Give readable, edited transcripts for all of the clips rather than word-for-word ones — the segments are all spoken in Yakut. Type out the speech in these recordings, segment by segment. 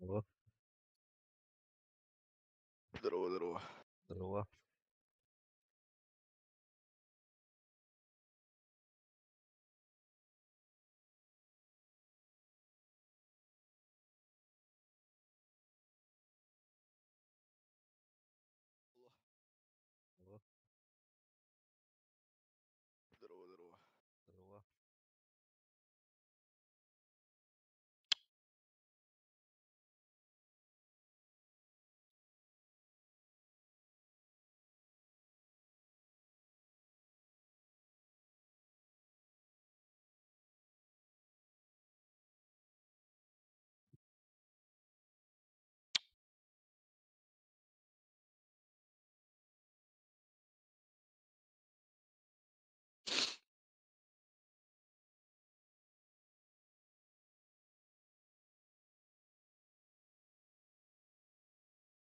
О, Здорово, здорово. здорово. О, Здорово, здорово. здорово.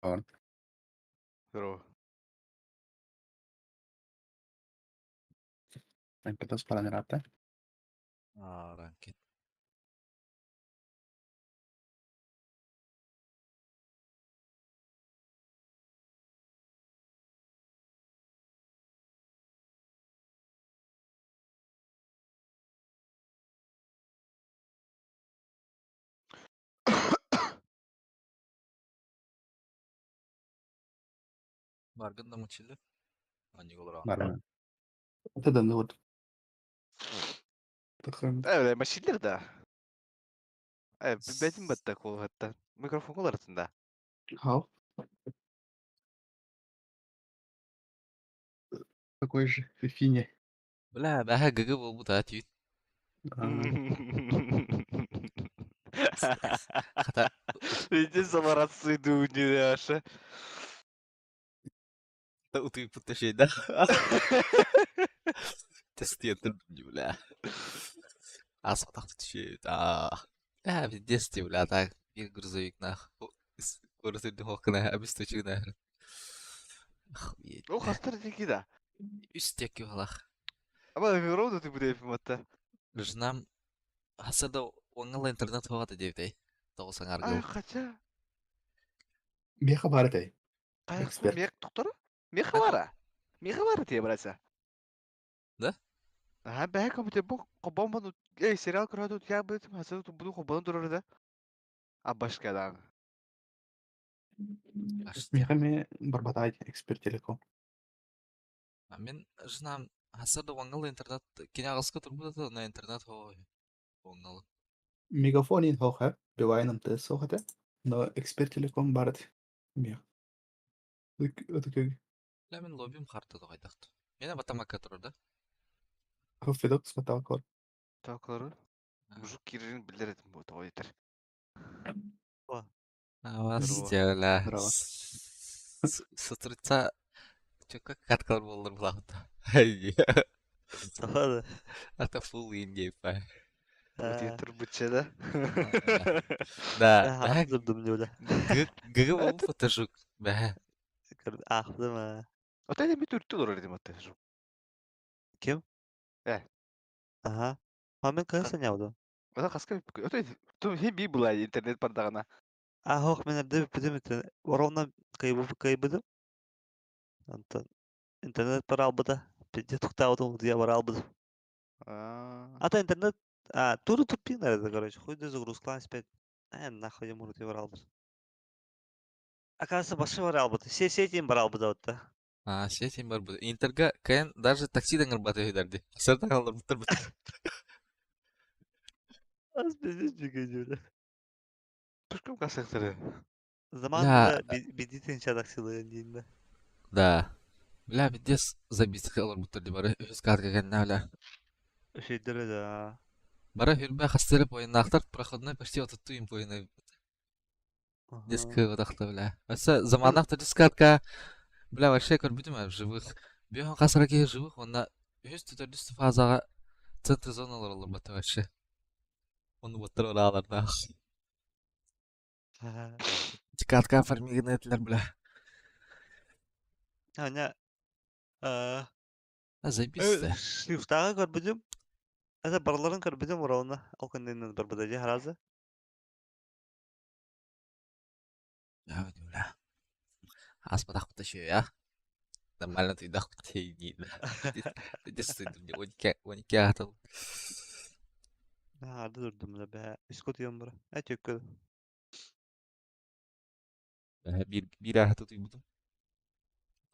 Аар Здорово. Empezás para nerata. А, ранкет. Баргын да мучили. Они голран. Баран. Это да вот. Тахын. Evet, maşinler da. Evet, benim batta kol hatta. Mikrofon kol arasında. Хау. Такой же фифине. Бля, бэха ГГ буолбут аа түүт. А, Хата Иди замораться иду не наша. утуйпут да Тестиентен бля. Асатах түшет. А. Бля, в детстве, бля, так bir грузовик нах. Город хокна, обесточина. Охуеть, О, бля. хастар дики да. Үстек югалах. Ama ровно ты буде матта. Жинам хасада оңал интернет хоғаты девдей. Тоғысан Ay аргыл. хотя. Меха баратай. Каяк Эксперт. мех доктор? Меха бара. Меха бара тебе браться. Да? Ага, бэк компьютер бу кобомбану. Эй, сериал көрөтү я бы хасыр буду кобон турар да. А башкадан. Аште. Меха ме барбатай эксперт телеком. Мен жинам хасада оңал интернет кине ағысқа турбуда на интернет хоо оңал. Мегафонин хоха. Билайном ТС хохата. Но эксперт телеком барат. Мех. Это как Бля, мен лобим харта догайдакт. Мен батамакка турар да. Федот смотал Такары. Мужик кирин билер этим бу тойтер. Здорово. Авастя, бля. Здорово. С утреца чё как каткалар болдыр булахыта. Сахады. Это full индей па. Утен турбуча да. Да, бә Ахтым дым ГГ болуп фотожук. Бә. Ахтым ha. Ата эми түрттү олор этим атта. Kim? Э. Aha. Hemen kayısı ne oldu? Ата каска ата тум хи би була интернет бардагына. Ah oh men evde bitim internet. Varovna kaybı kaybıdım. Антон. Интернет пара албыда. Пизде туктаудым diye var албыдым. А. Ата интернет а туру тупин nerede короче. Хуй да загрузка спять. Э нахуй я муру var албыд. Оказывается башы var албыд. Все сети бар албыд отта. А, сетин бар бу. Интерга каян даже таксидан ырбаты өйдәрди. Сыртан алыр бутыр бут. Az пиздец чүгө Тушком касактыры. Бля, Zamanında bir çadaksılığı diyeyim да. Бля, пиздец забить алыр бутыр ди бары. Үз катка кәннә бля. Şeylere de ha. Бары хүрбә хастырып ойнақтар проходной почти отутту им ойны. Aha. Диск одақта бля. Аса Ben заманақта дискатка бля вообще көрбүтүм ә живых. Бион касыраки живых онна үз түтөрдүс фазага центр зоналар олар бата вообще. Оны буттар ораларда. Дискатка фармигнетлер бля. hani eee А заебись да. Шифтаға көрбүдүм. Ата барларын көрбүдүм оралына. Ал күнден барбыда же харазы. Бля. Ааспатахпыт үчүгэй аа. Нормально тыйдахпыт 12 аатыл. Арды турдум да бээ. Үскө утуйан бара. Э төккө. Биир биир аата утуйбутум.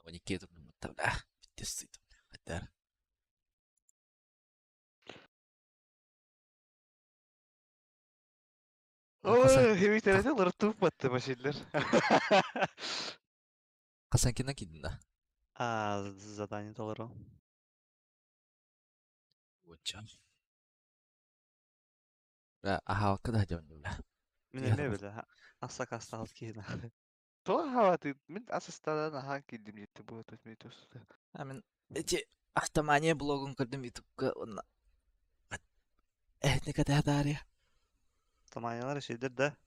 12 турдум бля. Бүттэ сыйдым. Хаттар. Ой, хевитерете лыртып батты машинлер. Хасанкина кидин да? А, задание толору. Уонча. Бля, аһаалка да дьон бля. Мин эмиэ бile. Аса кастаал киһи. То хаваты, мин асастадан ахан киирдим диэтти бу тут митус. А мин эти автомания блогун көрдүм ютубка онно этника таария. Автоманиялар эшейдер да.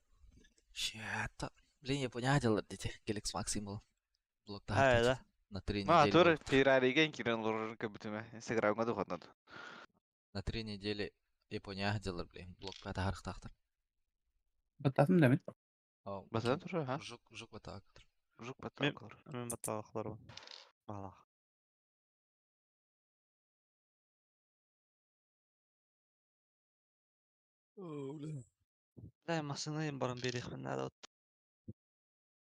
Щета. Блин, я понял, делать дети. Геликс Максимул. Блог А, да. На 3 Ма недели. тур Феррариге кирен лорун көбүтүмө Инстаграмга духатнады. На 3 недели Япония делар, блин. Блог пята хархтахтар. Баттатым да мин. Басан тур, ха? Жук, жук батак. Жук Мен- батак. Мен батталақлар Малах. Бля, машина баран берехмин надо.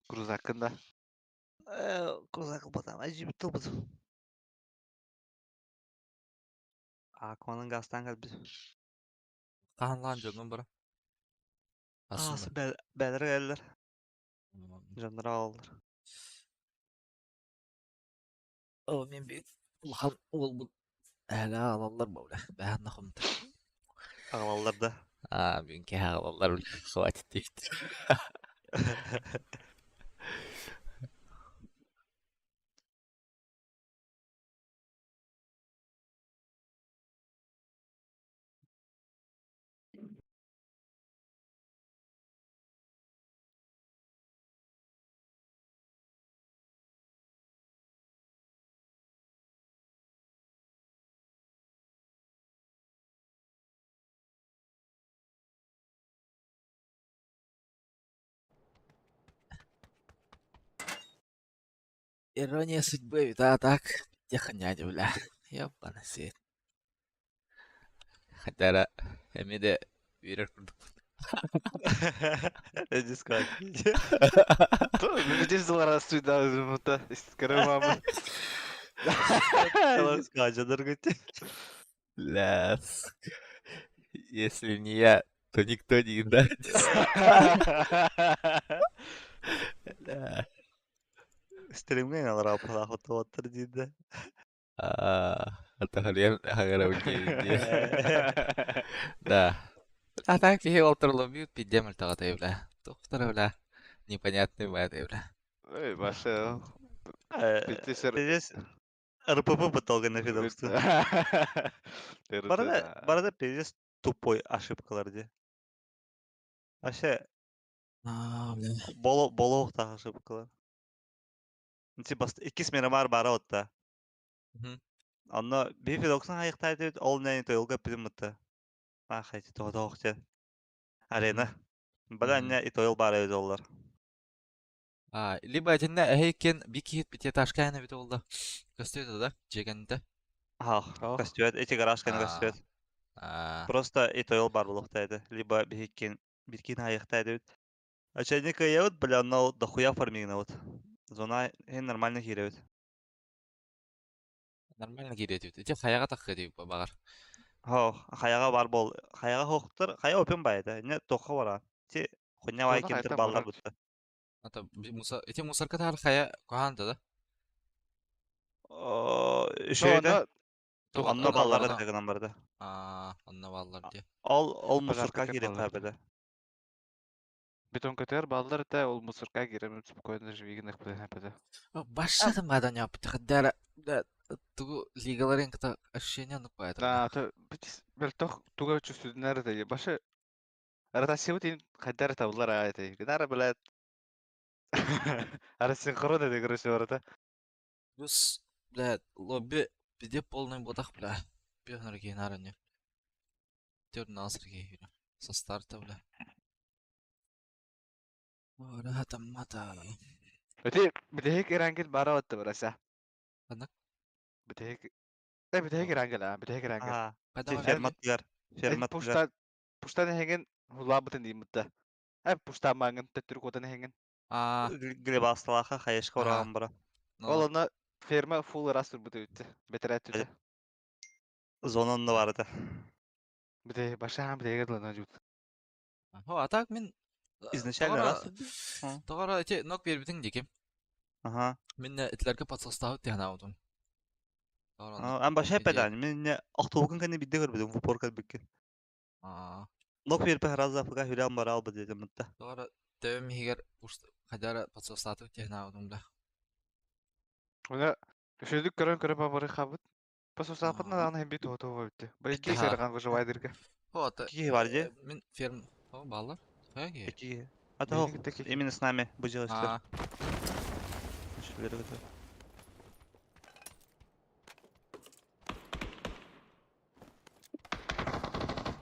Крузакында. Козак батам, ажип тылбыт. Акванын гастан калбы. Хаан лаан дьоҥҥун бара. Аас Ассында. бәлер geldiler. Жандар алалар. О, мен би улахан уолбут ээлээ аҕалаллар баула. Бэһэн нахумта. Агалалар да. А, бүгүн киһи аҕалаллар хватит диэбит. Ирония судьбы, да, так. Тихо, дядя, бля. Ёбаный свет. Хотя, эмиэ да үөрэр курдук. Дискот. То, здесь раз да, мута, мамы. Скажа дыргыт. Бля, сука. Если не я, то никто не даст. Бля. Стримген алар апалах отуоттар диде. А, Атахалиан хагарабыт Да. А так киһи олторлобут пиздем өлтөҕөтөй бля. Тухтара бля. Непонятный баайтай бля. Ой, баша. Пятисер. Пиздец. РПП быталган фидовство. Барада барада пиздец тупой ошибкалар ди. Вообще А, бля. боло болоохтаах ошибкалар. Типа иккис мирамар бара отта. Мгм. Онно бифидоксан хайыктаайт ол нэн тойлга пидимытта. Ахайт тоодоохча. Арена. Бала Мгм. не и тойл бара доллар. А, либо итиннэ эһэйкин бикиһит пятиэтажкайна бит олда. Көстүөтэ да, дьиэгэннитэ. Ах, Ох. костюет, эти гаражканы А. костюет. А, Просто и тойл бар булуктайды. Либо бихиккин биркин хайыктайды. Ачайник вот, бля, но дохуя фармигна вот. Зона хен нормально хиребит. нормально киириэтибит. Ити хайаҕа таххыа диэбит баҕар. Хо, хаяга бар бол. Хаяга хоктор, хая опен байда. Не тоха бара. Ти хуйня бай Зона кемтер хайта баллар барар. бутта. Ата ити мусорка таар хайа куһаан да? Шөйдө. Тоҕо Онно онно баллары онно тагынан барды. А, онно бааллар дии. Ол ол мусорка Пожарка кирип баллар. хабеде. Бетон көтөр баллар да ол мусорка кирем спокойно живигин хпд. Башатын бадан япты хаддара да тугу лигаларын кыта ощущение ну поэтому. Да, то бит бер тох туга чувствует да башы ротация хайдар табылар айты. Гнара блядь. Ара синхрон это короче ворота. Плюс, бля, лобби пиде полный ботах, бля. Пехнер наране. Тернал Сергей. Со старта, бля. Ыраатаммата. Ити бүтэһик Ирангел баара батта бараса. Ханнык? Бүтэһик э бүтэһик Ирангел аа бүтэһик Ирангел. Аа, Хайдах Ферма- ферматыгар. Эн Ферматыгар. пушта пуштан эһэҥин хулаабытын дииммитта. Э пушта мааҥын төттөрү куотан эһэҥин. Аа, Глебасталаха хаешка Аха. ураҕан бара. Ол ну, онно ферма фулл ыраас турбут эбит. Бэтэрээт түтэ. Зона онно бар этэ. Бүтэһик башаан бүтэһигэ дылына дьуут. О, а так мин Изначально тоҕо раз. эрэ- тоҕо эрэ ити нок биэрбитиҥ диэки. Ага. Мин итилэргэ подсоставы тиһанаабытым. Тоҕо эрэ оннук Ан баша идея. эппэтэн, мин автобуһун кэннэ биирдэ көрбүтүм, в упор көрбүккүн. Аа, Нок биэрбэх раз АФК хүрээн бара албыт диэтим мытта. тоҕо эрэ төбөм иһигэр хайда эрэ подсоставы тиһанаабытым да. Уна үчүгүйдүк көрөн көрө бабары хабыт. Посусаапытна Аа. даҕаны хэмби туһа бүттэ. Били Аха. сэрган выживайдырга. О, это Какие гвардии? мин ферм... О, баллар. Хайа Какие? А то Биһиги кытта именно с нами будилось. Аа,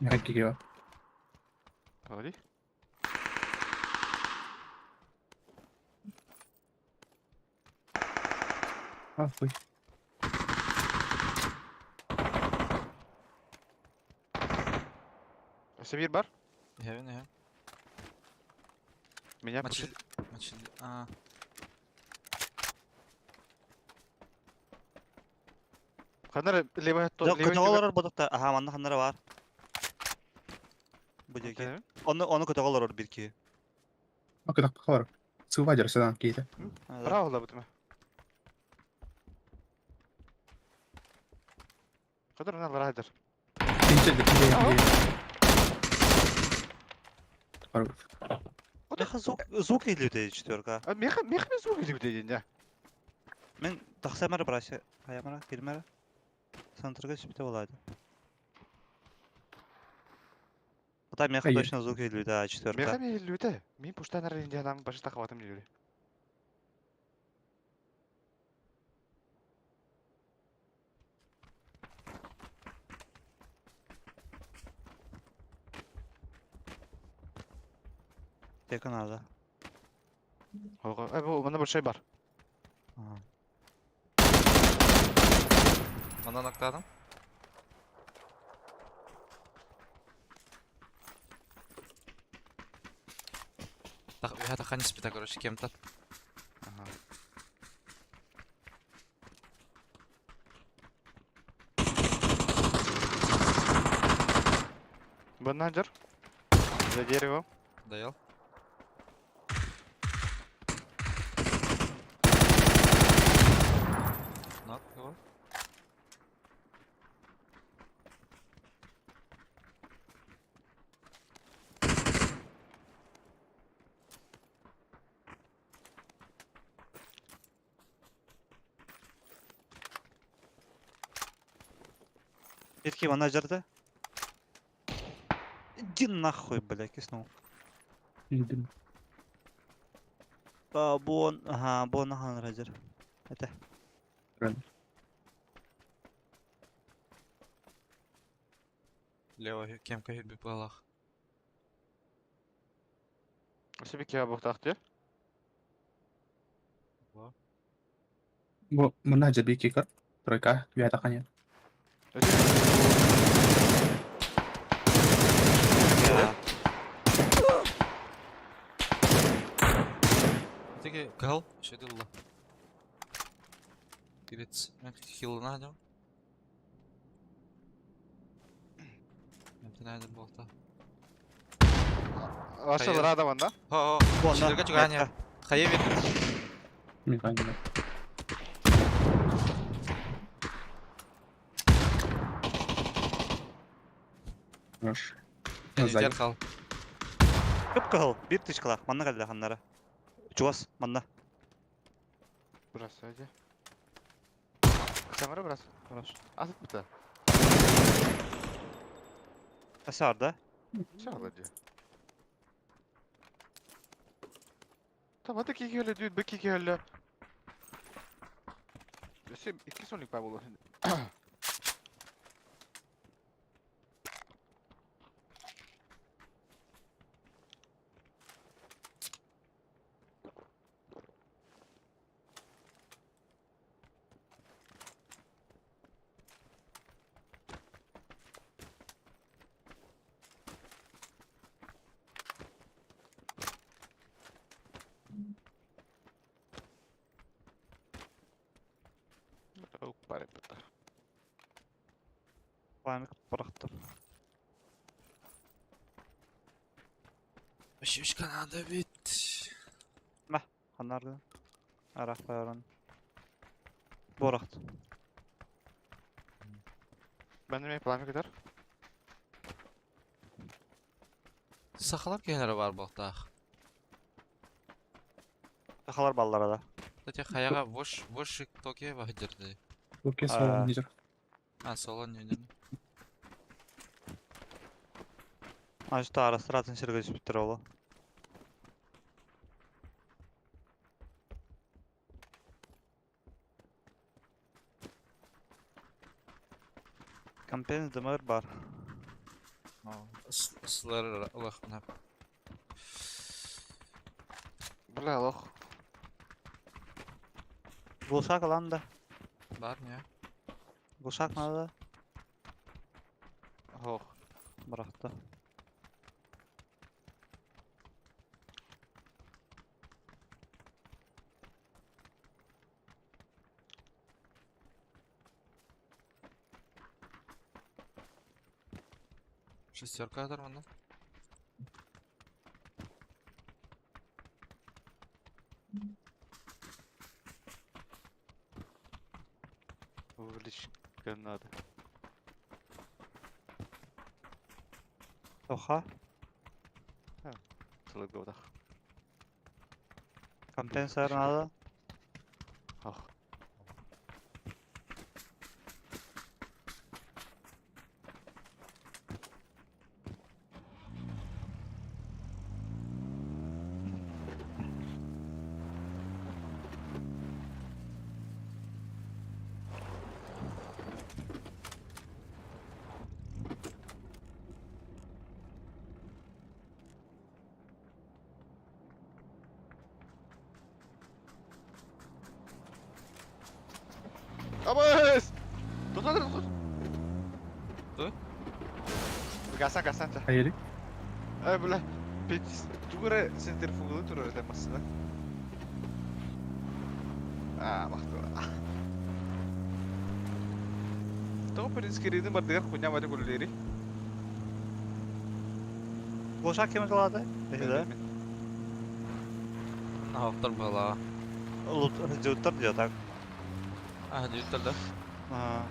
Никакие. Погоди. А, хуй. Өссө биир бар. иһэбин, иһэбин. Меня Мачил... пушит. Мачил... Аа, Ханар левая то Жоқ, левая көтөҕө олорор бодохто. Аха, манна ханнара бар. Бу диэки. Оны оны көтөҕө олорор бир киһи. А когда хавар. Сылвадер сюда какие-то. А, да. Браво лабытыма. Ханар на райдер. Меха звук звук иһиллибитэ четверка. А меха меха мен звук или дедин Мен тахсамара брася. Хаямара, кирмара. Центрга сүпте болады. Ата меха Ай. точно звук иһиллибитэ Меха четверка. мен илүүтэ. Мин пуштан ар индианам башта хаватым дири. Тека надо. Ого, э бу мына большой бар. Ага. манан актадым. Үһэ тахан испитэ, короче, кем-то. Ага. Банаджер. За деревом. Доел. Нок его. Бир киһи манна жарды. Иди нахуй, бля, киснул. А, бон, ага, бон ахан разер. Это. Лево кемка хүрбүт буолах. Себе кеба буктакты. Бу мына жаби кикар. Тройка, вята ханя. Я. Теге гал, шедилла. Кирец, мен хилына дем. Мен тенайды болта. Ваша рада ванда. Хо, Бон, Шедерге чуганя. Хайе бер. Механика. Хорош. Жер қал. Көп кыл, бир тычкалах, манна калда ханнара. Чугас, манна. Брас, иди. Самара брас. Брас. Асыт быта. Асар да? Чалды. Tamam hadi kiki öyle diyor, bir kiki öyle. Өссө икки сонник баа буолуо. Үш Канада бит. Ханнарды. Арахтарын. Борахт. Ben de пламя көтөр. Сахалар киһилэрэ баар буолтаах. Сахалар баллара да. Кстати, хайаҕа вош вошик Токио баһдырды. Окей, солон нижер. А, солон ньүнэн. Аж таарастыратын сиргэ түспүттэр оло. Компен дымыр бар. Слэр улахна. Бля, лох. Глушак ылан да. Бар не? Глушак надо. Ох. Бырахта. Шестерка оторвана. Увеличка надо. Тоха. Целый годах. Компенсатор надо. Ох. Абыс! Тут надо, тут. Ту? Гасан, гасан. Хайыри. Ай, бля. Пит, тугура центрифугалы турар это машина. А, махтура. Тоҕо принскеридин бардыгар хуйня мати куллери. Глушак кем ылады? Да? Автор была. Лут дьуттар дьо так. А, дьуттар да? А.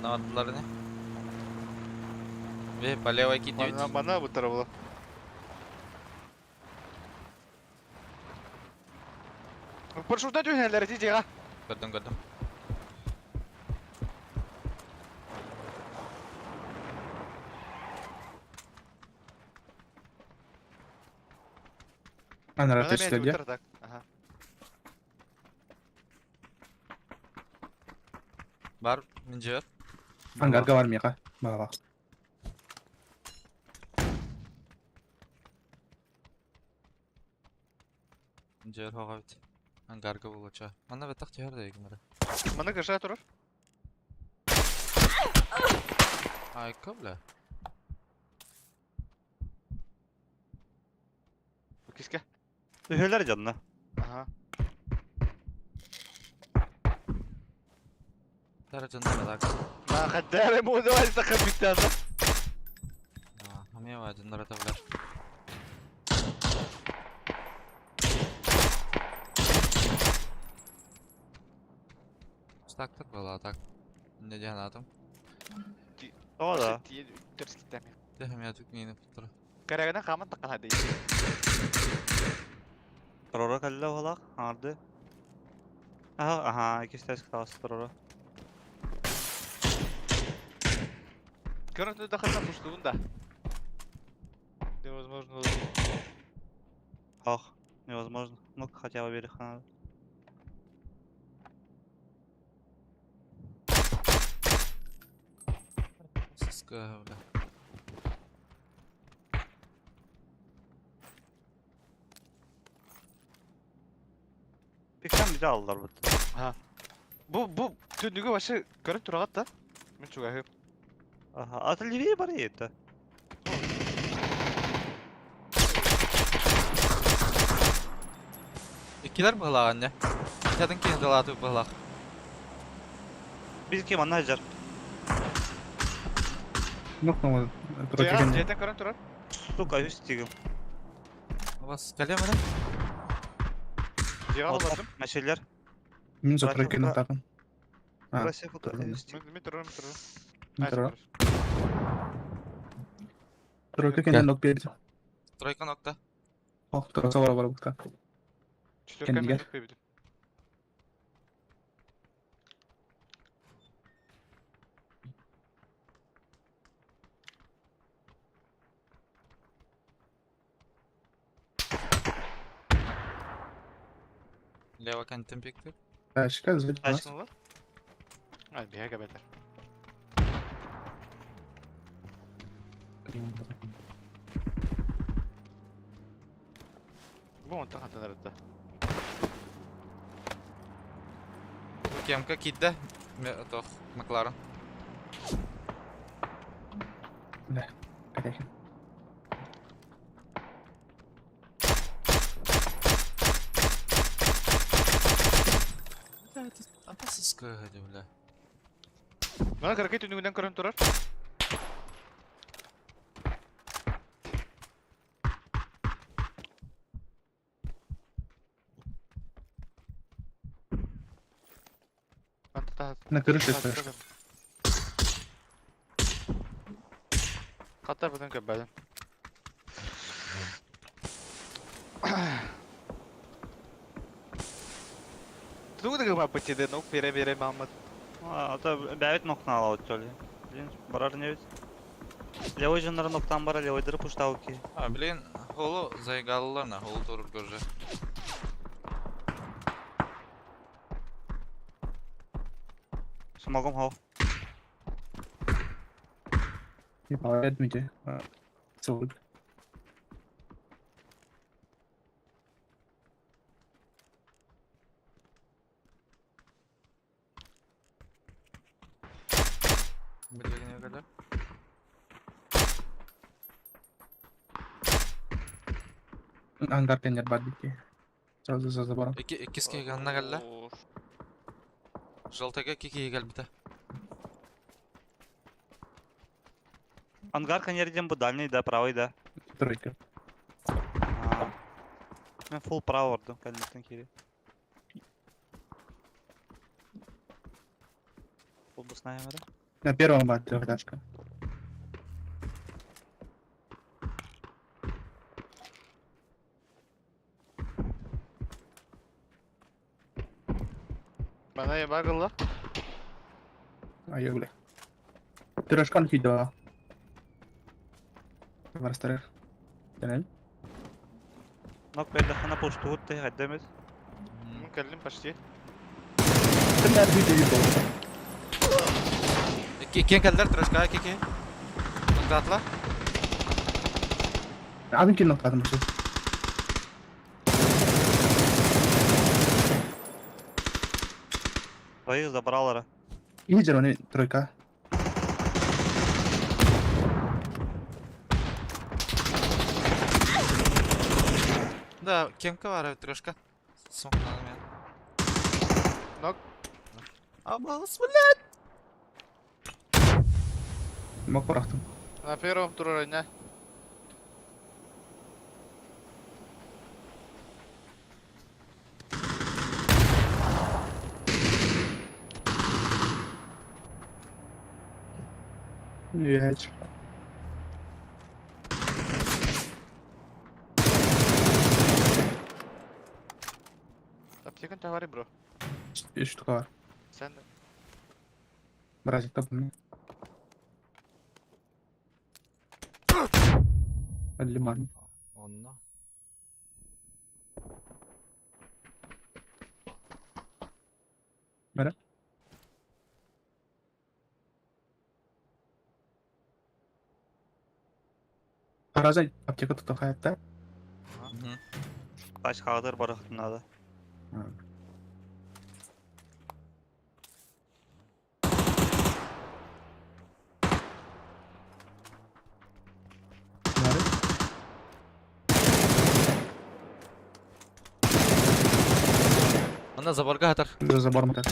Надылар не? Бе, по левой кидают. Мана, мана бутара була. Парашютна түһэлэр ити дьиэҕэ. Көрдүм, көрдүм. Анара Мана мен төстөлге. бутара так. Аха. Бар, мин жер. Ангарга бар миға. Баба. Жер хоға бит. Ангарга болача. Мана беттақ жер да егімірі. Мана кыша турар. Айка, бля. Киске. Үһөлөр дьонно. Аха. Дара жындар так. Ма хаддары бу давай тахып битте. Хамия ва жындар ата, бля. Так так была так. Не дианатым. Тоҕо да. Терс киттем. Тэхэмия түкнейні путтара. Карагана хаман таккан хады. Трора кэллэ уһалаах аҥарды. Аха, аха, иккис таас трора. Көрөтү дахата пуштугун да. Невозможно. Ох, невозможно. Ну-ка хотя бы берег надо. Сыска, бля. Пиктен bizi aldılar bu. Бу бу түнүгү вообще көрөт турагат да. Мен чугахы. Аха, аты левее бар это. Иккилер быһылаҕан дьэ. Татын киһи далааты быһылаах. Biz kim anlayacak? Нокнула. Тройка Дьиэҕэ кэннэ. дьиэтэн көрөн турар. Сука, үс тигим. Вас кэлиэм эрэ? Дьиэҕэ Отар, олордум. мәшелер. Мин за Братья тройка Фука. нокатым. А, Братья Фука, турар. үс тигим. Мин мин турарым турарым. Мин Айс турар. турар. Тройка кэннэ нок биэрдим. Тройка нокта. Ох, тройка бар бар букта. Четверка мен Кэннигэр. нок биэрбитим. Лево кэнниттэн пиктир. Тачка, сзади нас. Тачка. Ай, биһиэхэ бэтэр. Бу онтон хантан эрдэ. Кемка киирдэ. Тох, Макларен. Бля, коряхин. Бля, это опасская бля. Мана кыракый түннүгүнэн көрөн турар. На крыше стоишь. Хата бытын көббәдим. Тугу да гыма бытиде, ну пере бере мамыт. А то бәбит ноктан ала өттөлü. Блин, барар не бит. Левой жоннары ноктан бара, левойдыры пуштау ки. А, блин, холу зайгалылар на, холу турur көрже. Смогом хау. Типа, Дмитрий. Целуй. Билигин кэлэр. Ангар кэннэр бар битти. Сразу за забором. Икки иккис киһи ганна кэллэ. Желтайга икки киһи кэлбитэ. Ангар конерден бу дальний да, правый да. Тройка. А. Мен фул право ордум кәннеттен кири. Фул буснаем да. На первом бар трехэтажка. Мана еба гылла. А я бля. Трешкан кидала. Бар старых. Тенел. Нок берді хана пушту ты хаддемет. Мин кэллим почти. Тенел видео. Икки иккиэн кэллэр трешка икки киһи. Ноктаатылар. Адам кин ноктадым вообще. Твоих забрал Лидер он тройка. Да, кемка бар трешка. Смок надо мен. Нок. Абалыс, блядь. Мог порахтым. На первом турар не. Яч. Аптекан товары бро. Үч штука бар. Сен Бразик топ мне. Лиман. Онно. Бара. Паразай аптека тут хаятта. Кач кагыдыр барахтын надо. Бары. Анда заборга хатар. За забором так.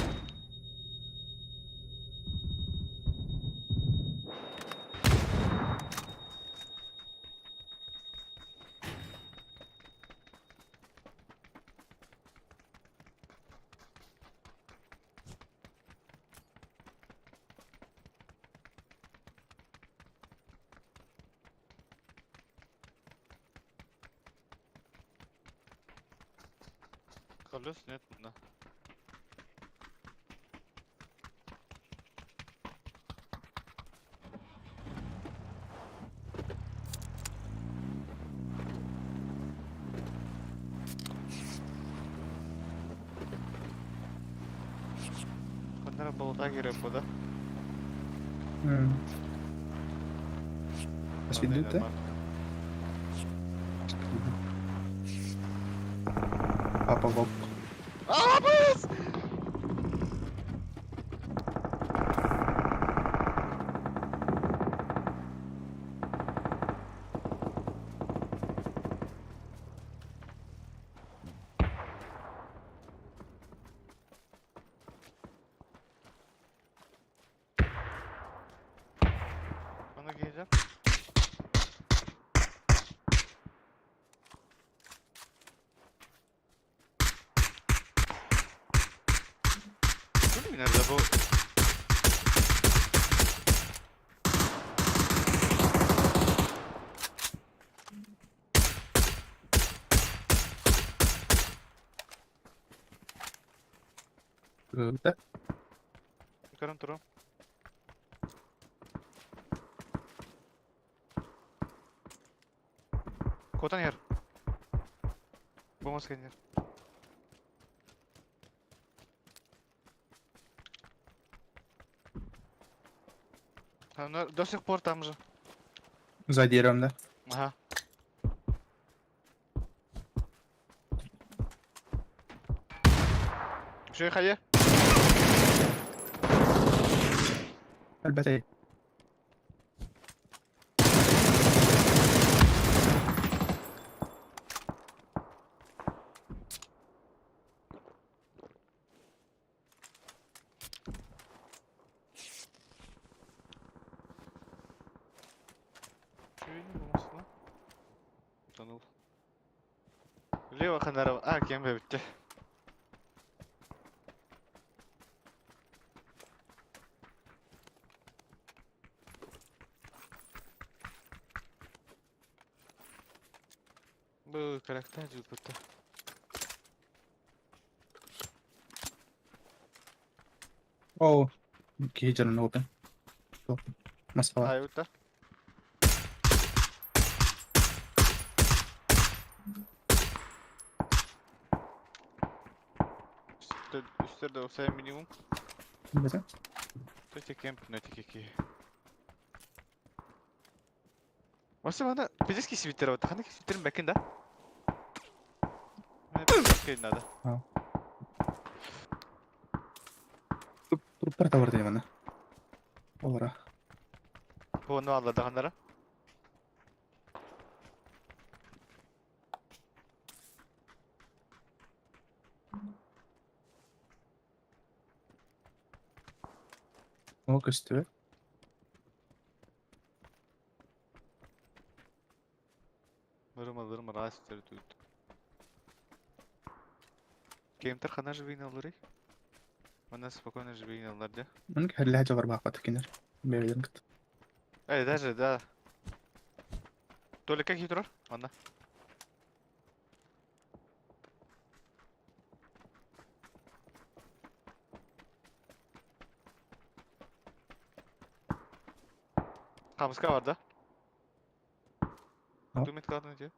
Колес нет, да. Ханнара болота киирэн бу да? Свидута? Папа волк. Абыс! Bana geleceğim. Bu nerede bu? Да. Көрөн турам. Куотан иһэр. Бу маска иһэр. До сих пор там же. За деревом, да? Ага. Үчүгэй хайа? Элбэтэй. Лево ханаров. А, кем бэбитте. Бу karakter жутбутта. Оо, киһи дьонун open. Москва. Айбыта. Үстер да осай минимум. Бэтэ. Төте кемп нөтеке ки. Вообще мана физический свитер вот. Ханнык свитерин бэкин да? Мне физический надо. Туруптар табар дейм аны. Олара. Буну алла ханнара. О, көстүбэт. Вырма вырма раз тут. Кемтер хана живейн алырый. Мана спокойно живейн алар да. Мын кэллэһэ дьолор баахпат кинер. Бэйэлэрин кытта. Эй, даже, да. Толя, как хитрор? Ладно. Хамска бар да? А? Думает, кладно где?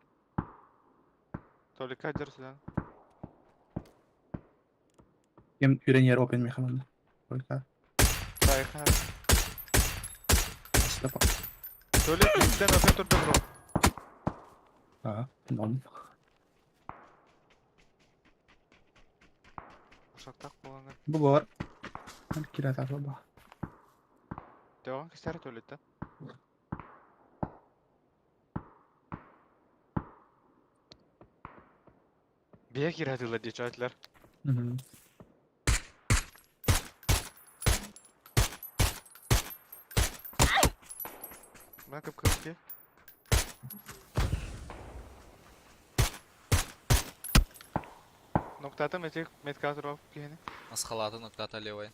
Толика держит, Кем үрэн open мехаманна. Только. Поехали. Стопа. Толик, дэн опять тут добро. А, нон. Ушактак боланы. Бу бар. Кирә тагы ба. Деван кистер Толик, да? Бия кирадылар дечатлар. Мгм. Мен кып кып Ноктата метик меткатор киһини. Асхалаты ноктата левой.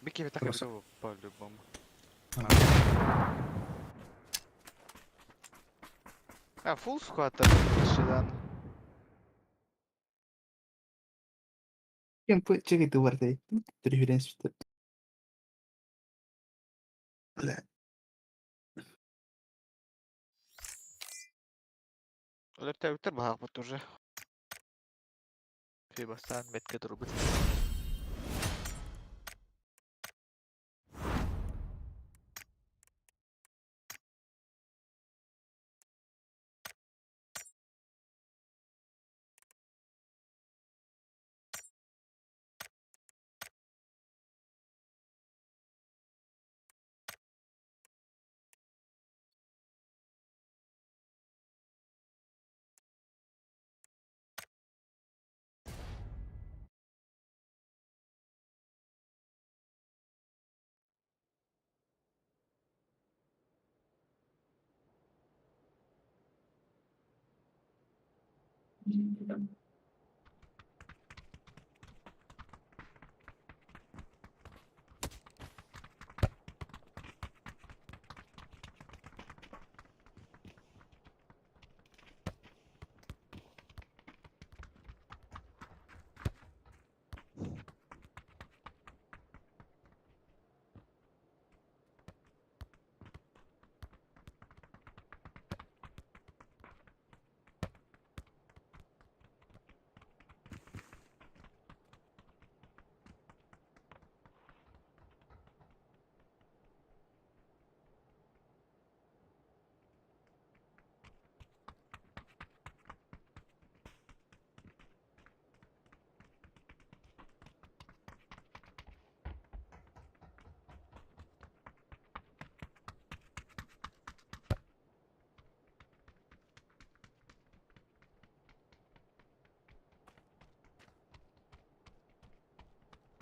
Бики так Просто. по-любому. А, full squad дан. Кем чекай ты бардай. Референс. Бля. Өлөртөөбүттэр баһаахпыт уже. Бастаан бэтке турбут.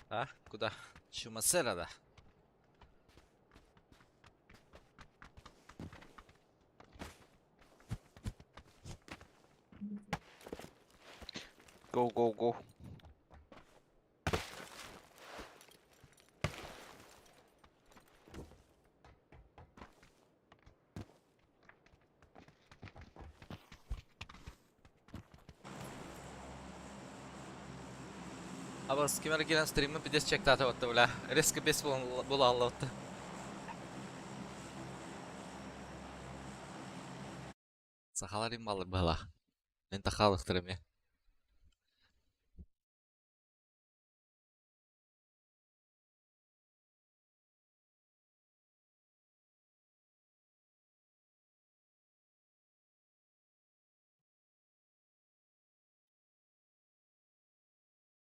А? Куда? Чумасера, да? Go, go, go. Абас ким эрэ киирэн стриммин пиздец чектаата отта бля. Резко бес була аллаотта. Сахалар иммалыр быһалаах. Мен тахалыктыр эмиэ.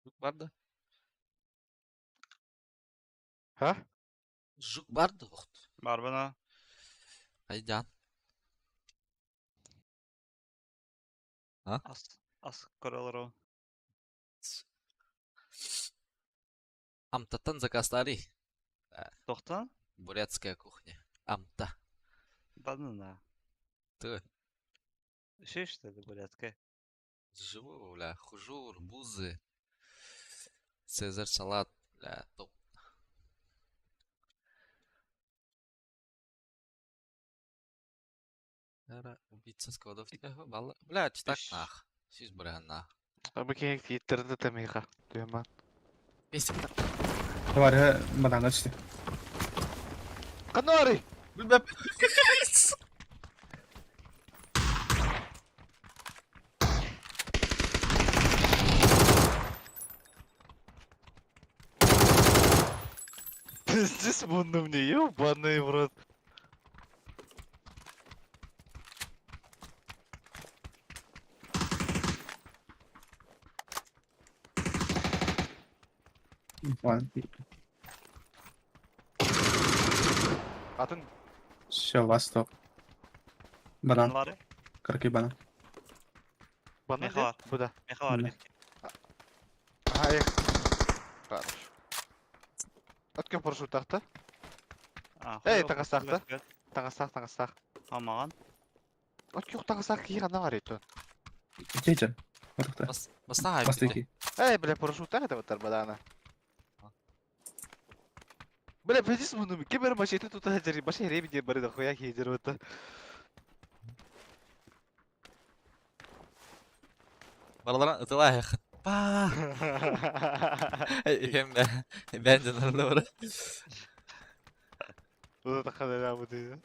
Жук бар да? Ха? Жук бар да охт. Барбына. Айдан. Ас, ас көрөлөрү. Амтаттан заказтари. Тохтан? Бурятская кухня. Амта. Банана. Ты. Шиш это бурятская. Живого, бля. Хужур, бузы. Цезарь салат, бля, топ. Убийца складов. Блядь, так нах. Сис нах. Бу киһи тииттэрдэ тэмиэхэ. Түһэмэн. Бес. Товарищ банана түсті. Канари! Билбэп. Пиздец мунну мне, ебаный в рот. Ладно. Атын Все, восток. Банан. Бары. Карки банан. банан Меха бар. Бу да. Меха бар Да. бир. Ага, эх. Хорош. Өткөн парашюттаахта. А, Эй, таҥастаахта. Таҥастаах, таҥастаах. Амаган. Өткөн таҥастаах киһи ханна бар итон. Чечен. Отықта. Бас баста Бастыки. Эй, бля, парашюттаах это вот бадана. Бля, пиздец мунну. Ким бер машина тут хажари, машина реми дер бары да хуя хейдер вот. Бараларан ытылаах. Па! Иһем бэн дьоннорун бары. Bunu da kadar bu dedi.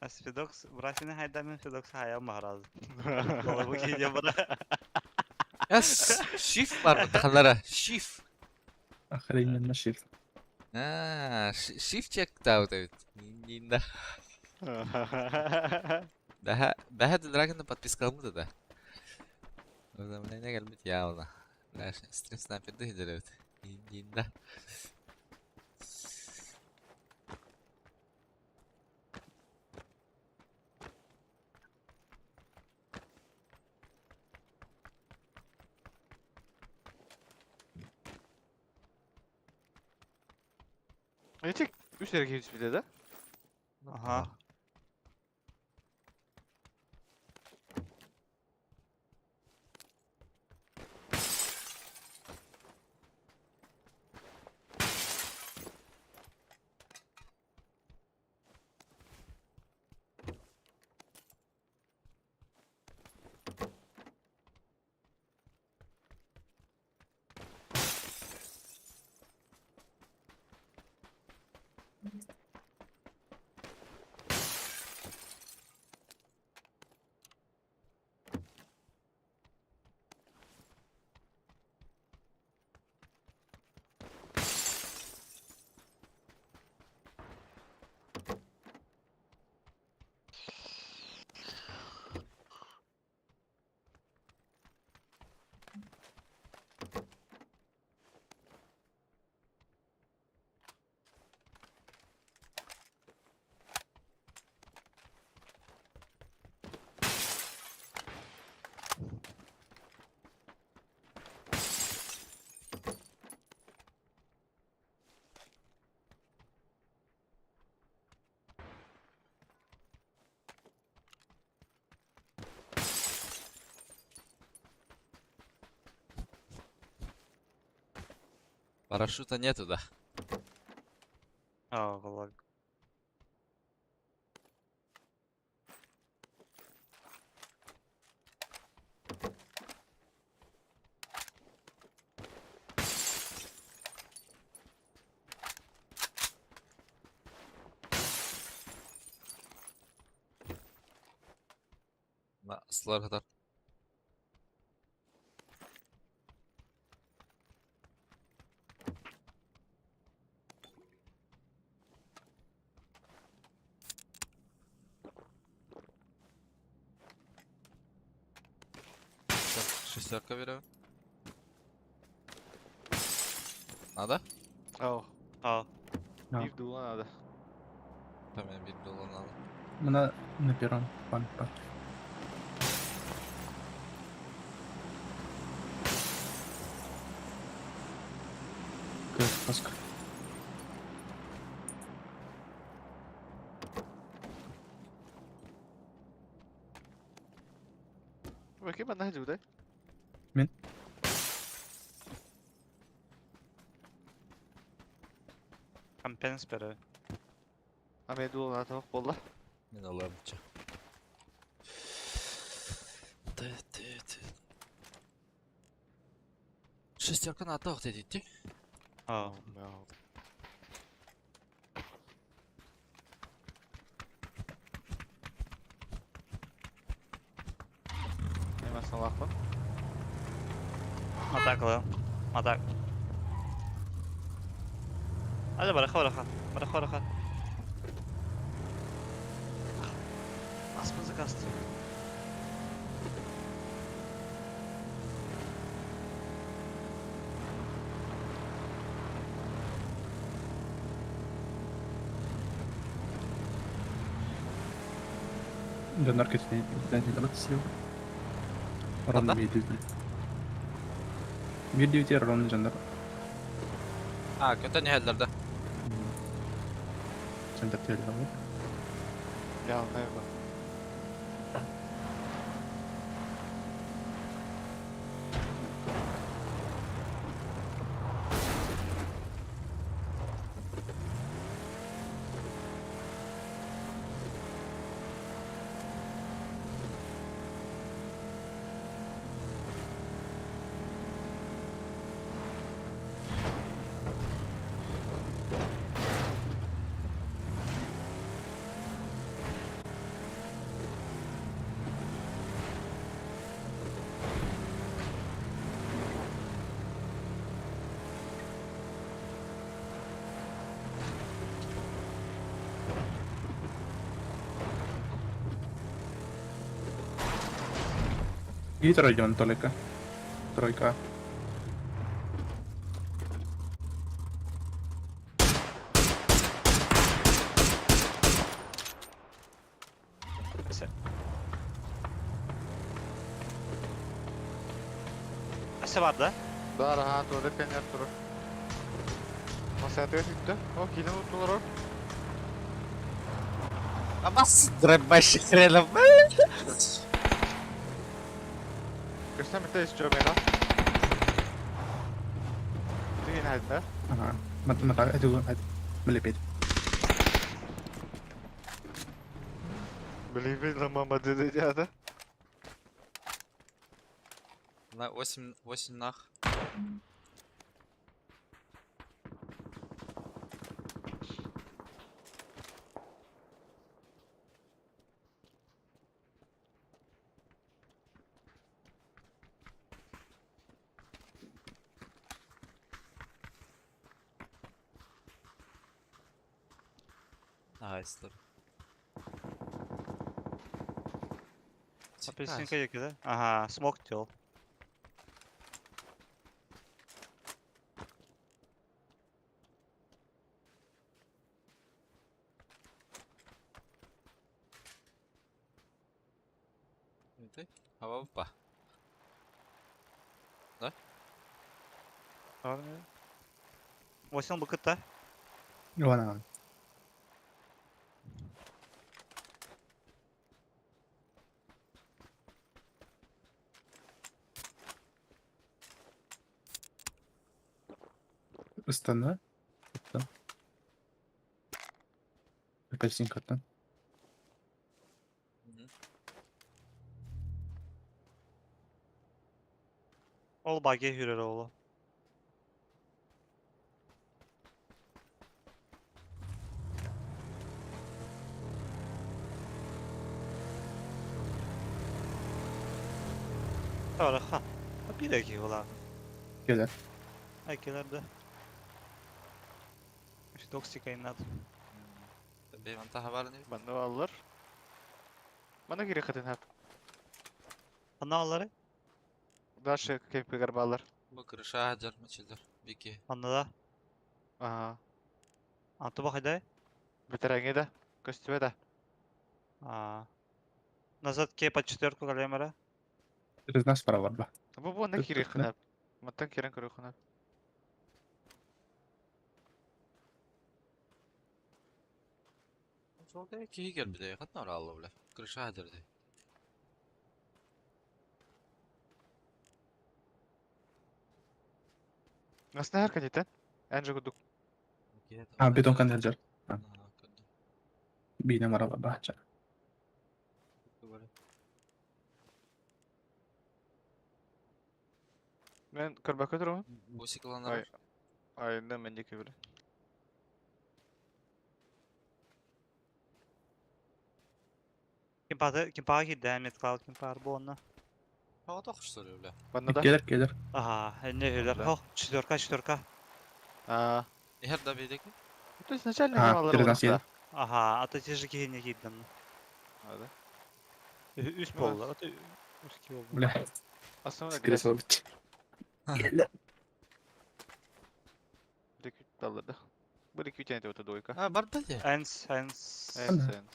Асфидокс, брасина хайда мен Фидокс хайа махараз. Долабы кейде бара. Ya shift var burada ханнара. Shift. Охрененно shift. А, shift check таут эбит. Нинда. Бэһэ бэһэ Драгонна подпискаламмыт да. Уведомление кэлбит явно. Стрим снайперда сидер эбит. Нинда. Ne çek? 3 lira gelmiş bir de de. Аха. Парашюта нету, да. А, голова. На сылар хатар. Шестерка берем. Надо? Oh. А, Да. Bir dula надо. Там я bir dolan алып. На первом пампа. Паска. Bakayım ben ne hadi Мин. компенс бере. Аме dula надо tavuk bolla. Мен алам ча. Шестерка на атах дедит. А, Hemen salak bak. Атакала. Атак. Hadi bırak bırak. Bırak bırak. Asmızı kastı. Донор кетти. Ровно Анда? 1 Bir девяти ровно жандар. А, көтөн хәлләрдә. Центр теле. Ya ne bak. И тройден только. Тройка. Асы бар да? Бар аха туора пионер турар. Масаатыгар сүттэ. О киинэ уттулар Абас дробаш хренов. Көстөн битэ ис чуобайга. Тигин хайда. Ага. Мата это Мелепет. Билибин мама деди дяда. На 8, 8 нах. Найслар. Апельсинка екі да? Ага, смок тел. Это? Опа. Восемь быкыта. Ивана. Ыстана. Ыстан. Апельсинкаттан. Ол баге хүрер оğlu. Ха. Bir dakika ulan. Келер. Әкелер да. Toksika inat. Бейманта хабарны. Манна аллар. Мана кире хатын хап. Ана алары? Дальше кемпигер баллар. Бу крыша хаджар мачылдар. Бики. Анда да. Ага. Анту бахайдай? Бетерәңе да. Көстүбә да. А. Назад ке под четверку калемера. Через нас справа бар. Бу бу на кире хынап. Маттан кирен көрө хынап. Жолда киһи кэлбитэ, хатна ораалла бля. Крыша хаджар ди. Насна хар канитен. Энже гудук. А, бетон кан хаджар. Бине мара бача. Мен көрбәккә торам. Бусикланар. Ай. Ай, да мен дике биле. Ким пады, ким пага кирде, мет кал ким пар бу онна. Ага тохшсор бля. Манна да. Келер, келер. Ага, не хүрер. Да. Хо, четверка, четверка. А. Эхер да бейдеки. То есть начальник А, аллар. через нас едет. Ага, ата теже кихине кирдем. Да. Үс Ну, болду. Ата үс ки болду. Бля, Основной скресо бит. Келер. Даллар да. Бу iki tane de двойка. А, бар да ди. Энс, энс. Эн сен.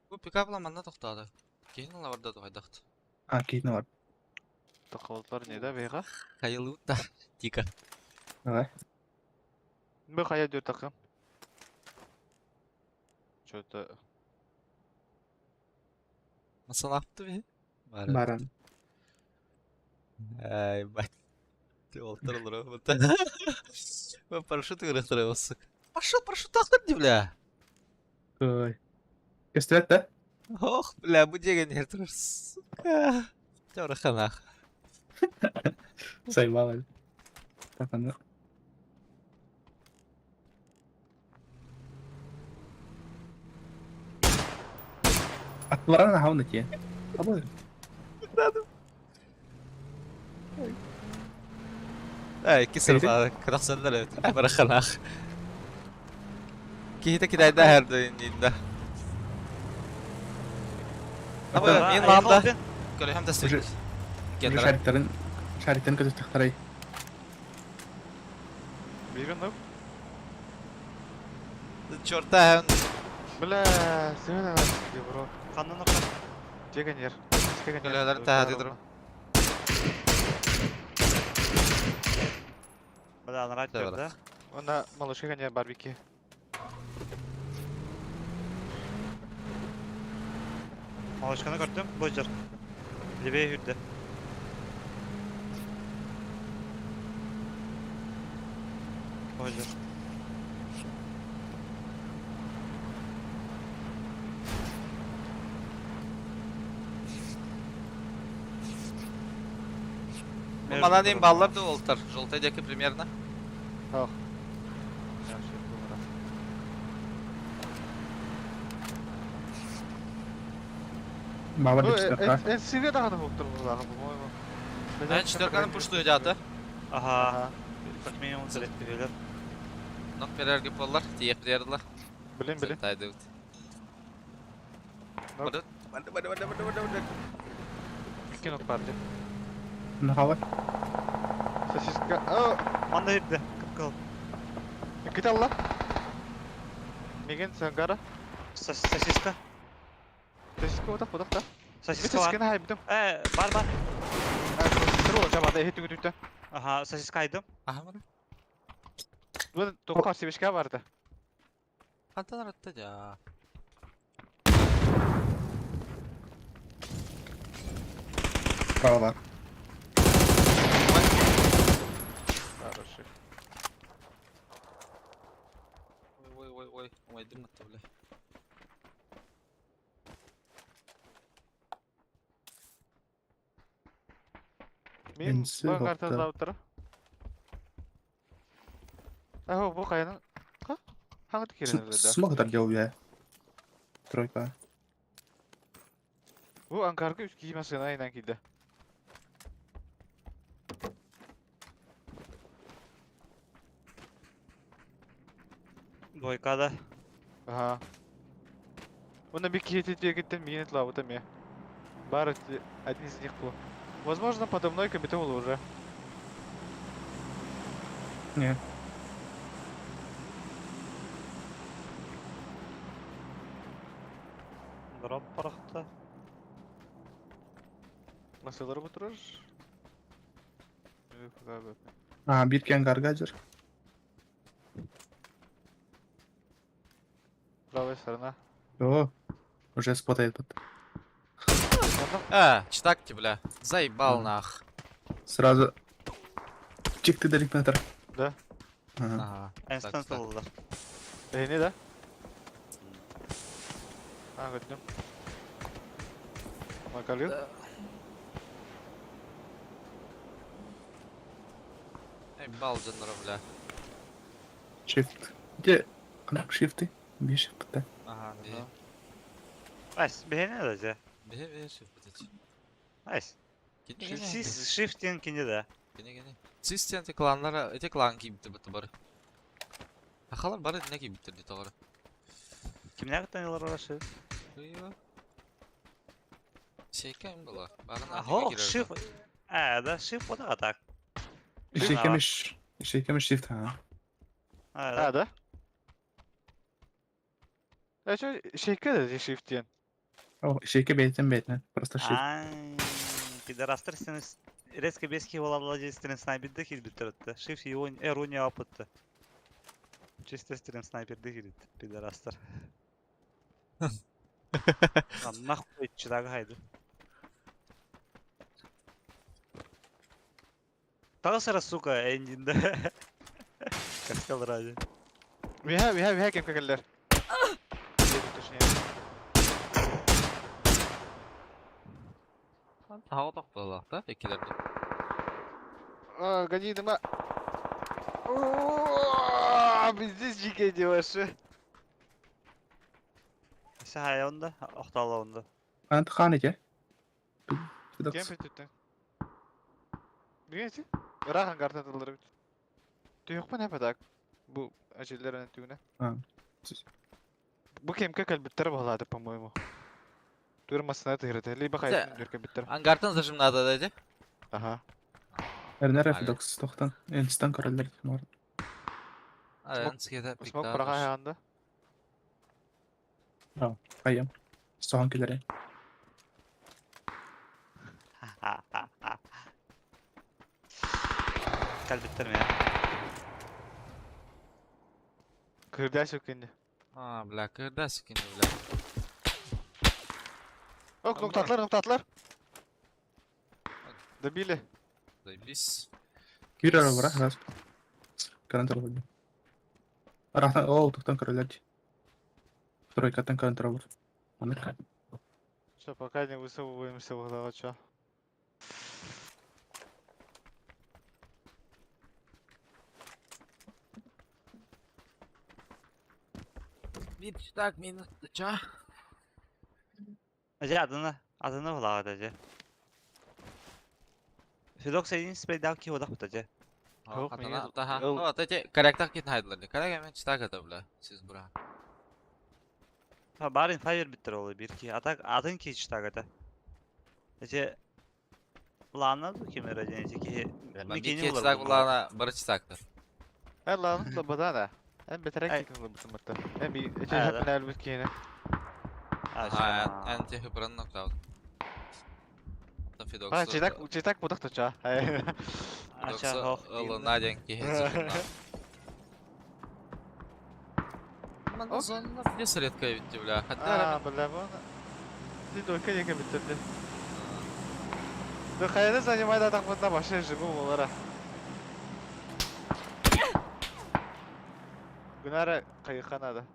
Бу пикапла манна тохтады. Киһин ла барда тухайдахт. А, кейтне бар. Тақалтлар не да бейга? Хайылы да. Тика. Давай. Бу хая дүр такым. Что-то Масалапты би. Бар. Баран. Ай, бать. Ты олтыр олар бу. Бу парашют көрөктөр болсук. Пошел парашют тактыр ди бля. Ой. Кестірет да? Ох, бля, бу деген ертір. Сука. Тәуір ханах. Сайбал. Так, аны. Атларана хауны те. Абы. Ай, кисер Эйди? ба, красандар эбит. Ай, бара ханах. Кихите кидайда херді инда. Абы, мен ламда. Көрөһөм да Уже- сүт. Иккиэннэрэ. Шариктарын шариктарын көтүттэхтэрэй. Биир оннук. Черта Бля, сыһын бро. Ханна нокка? Дегенер. Көлөһөлөр таһааты туру. Бля, анараа Да, да? Она малышка гонер барбеки. Малышканы көрдүм, бу жер. Левее хүрдэ. Бу жер. Бу манан им баллар да олтар. Желтый деки примерно. Ох. Баба деп четверка. Сиве даҕаны уһуктар буллаҕа, по-моему. Эн четверканы пуштуй дята. Ага. Как минимум целеттирилер. Нок берерге боллар, тиек берерлар. Билин, билин. Тайдыбыт. Нок. Барды, барды, барды, барды, барды, барды, барды. Икки нок бар дии. Нахавай. Сосиска. О, Манна хүрдэ. Кып-кыл. иккитэ алла. Мигин сангара. Сосиска. Сосиска утах, утах да. Сосиска бар. Сосисканы хайбытым. Э, бар бар. Сосиска ол жабада эхи түгүтүттэ. Ага, сосиска айдым. Аха мына. Бу тоққа себешке барды. Хантан аратта жа. Право бар. Хороший. Ой, ой, ой, ой, ой, дым атты, бля. Мен Энси бу картаны хопта. лаптыр. Ахо, бу каянын. Ха? Хаңы керен да. Смог так делал я. Тройка. Бу ангарга үс киймесин айынан кийди. Двойка да. Ага. Уна бир кийти дегеттен мени лабыта ме. Бар один из них был. Возможно, подо мной капитал уже. Не. Дроп парахта. Масалар бутурар. А, бир гаргажер. Правая сторона. О, уже спотает тут. А, читакти, бля. Заебал нах. Сразу. Чик ты дарик метр. Да. Ага. Ага. Так, Инстант так. алдылар. Э, не да? А, көрдүм. Макалю. Да. Эй, бал жаннара, бля. Shift. Где? Шифты. Би shift да. Ага, би. Айс, бехене да же. Би, би, shift битич. Айс. Кини, кини. Сис шифтин кини да. Кини, кини. Систем те кланнара, эти клан кийбиттер бутта бары. Ахалар бары не кийбиттер ди тоҕор. Кимнәр танылар ора шифт? Ыйы. Сейкем была. Барын Ахо, шифт. Э, да, шифт вот так. Ишекемиш. Ишекемиш shift ха. А, да. А, да? Э, чё, шейке да shift диэн. О, ишеке бейтен бейтен. Просто shift. Ай, пидорастар сен резко бески бола стрим снайперде кирбит турутта. Shift его эруния опытты. Чисто стрим снайперде кирит, пидорастар. Lan нахуй чырагы хайды. Тағысыра, сука, эндинде. Костел ради. Виха, виха, виха кем кекеллер. Точнее. Таға тоқталақ та, екілерді. А, гони дома. О, Пиздец, дикие деваши. Сахай онда, охтала онда. Ант хан эке. Кем петүттен? Билгенси? Ырахан картан тылдыры бит. Түйөкпен хәп так. Бу әҗелләр әнә түгенә. А. Бу кемке кәлбиттер балады, по-моему. Тур масына тыгырды. Либо хайсын дүркә биттер. Ангартан зажим надо, дәде. Ага. Эрнер Ага. Федокс тохтан. Инстан короллер. Эн сиэдэ Смок пиктаа праха туш. хайанда. Хайам. Соған келер. Калбиттер меня. Кырдясь үкенде. А, бля, кырда скини, бля. Ок, ноктатлар, ноктатлар. Добили. Заебись. Кир ара бар, раз. Карантар бар. Арахтан, ол тоқтан короллер. Тройкаттан карантар бар. Аны. Все, пока не высовываемся в глава, чё. Бит, так, минус, ча? Эже адını, adını була эже. Федокс един спейдал ки одах бут эже. Yok, Хатана, миңа- таха. ыл- О, тете, корректах кит хайдлар. Коррект мен читак это, бля. Сиз бура. Ха барин файер биттер ол бир ки. Атак атын ки читак это. Эже Лана ду кемер эже эже ки. Бит читак булана бер читактыр. Э, ладно, лабадана. Эн бетерек Ай. кикин лабытымытты. Эн би, эче А, да. хепин әлбит кейіне. А, эн те хыпран нокдаун. Там Федокс. А, читак, читак будақ туча. Ача хох. Ылына ден ки хезишна. Зона где редко ведь, бля. Хотя А, бля, вон. Ты только не кабиттерди. Да хайда занимай да так вот башы живу олара. Гунара кайханада.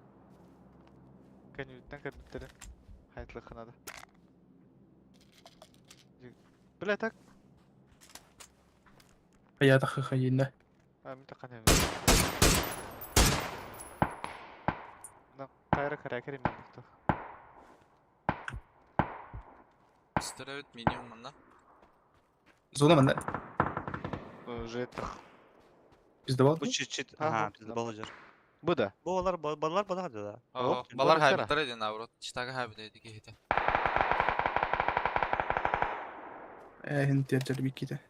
Канюттан кабиттерин. Хайтлыханада. Бля, так. Я тахы хайында. А, мен таққан На кайра каракер мен бұқты. Строить минимум на. Зона мында. Уже тық. Пиздавал. Бу чит чит. Ага, Ага, bizde балыжыр. Бу да. Бу алар балар балар да. О, Оп, балар балар хайбиттер иди наоборот. Читага хайбит иди кихите. Э, тержер биките.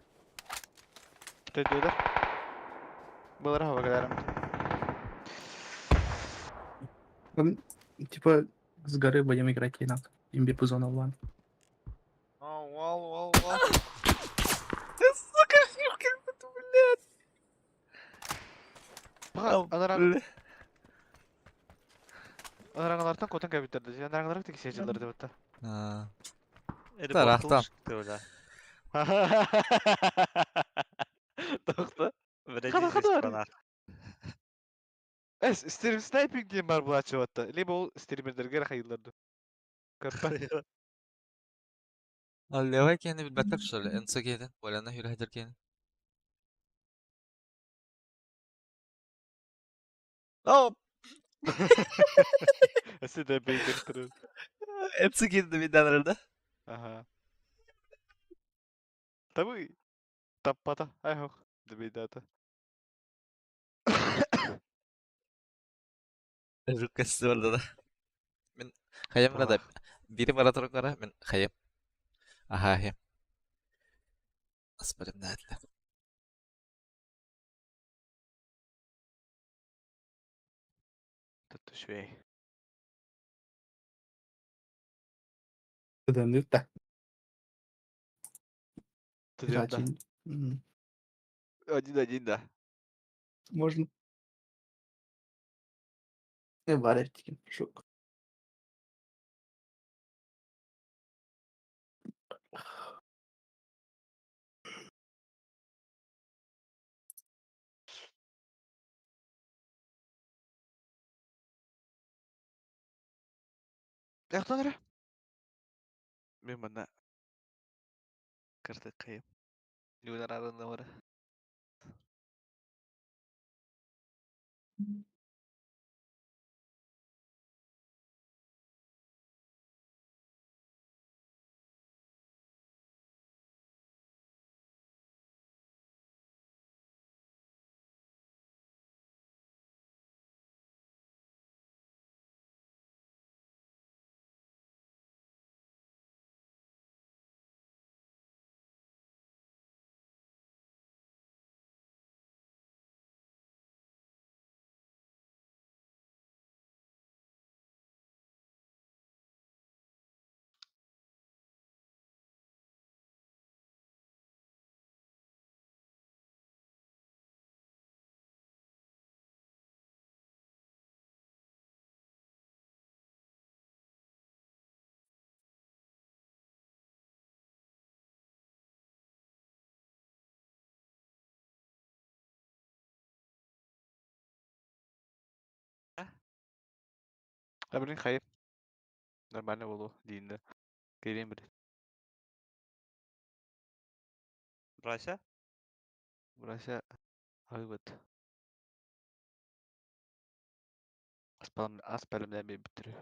Төдөлөр. Булар хава кадарым. Типа с горы будем играть инак. Имбир по зона лан. Вау, вау, вау. Сука, как блядь. Бага, анарang Анараңлартан котан кабиттерди. Анараңлар тек сежелер деп атта. Эри Тарахтан. Öyle. Тохта. Вредить Хада, хада, bana. Эс, стрим снайпинг диэн бар булаачы батта. Либо ол стримердерге хайылларды. Көрпө. Левай кени билбеттер что ли? НЦ кеден. Олена хүрәдер кени. О, Эси де бейдер. НЦ кеден биден да? Ага. Табы. Таппата. Айхох. Дебейдата. Жуккасы бар да. Мен хаям рада. Бири бара турукара мен хаям. Аха, хаям. Аспарым нәтле. Tuttu швей. Тыдымды та. Тыдымда. Один-один, да. Можно. Э, бар эптикен. Шок. Яқтан ыры? Мен мына кырды қайым. Люнар арында бар. Да, блин, хайып. Нормально болу дейін да. Келейін бір. Брася? Брася арыбыт. Ас бәлімден бе бітірі.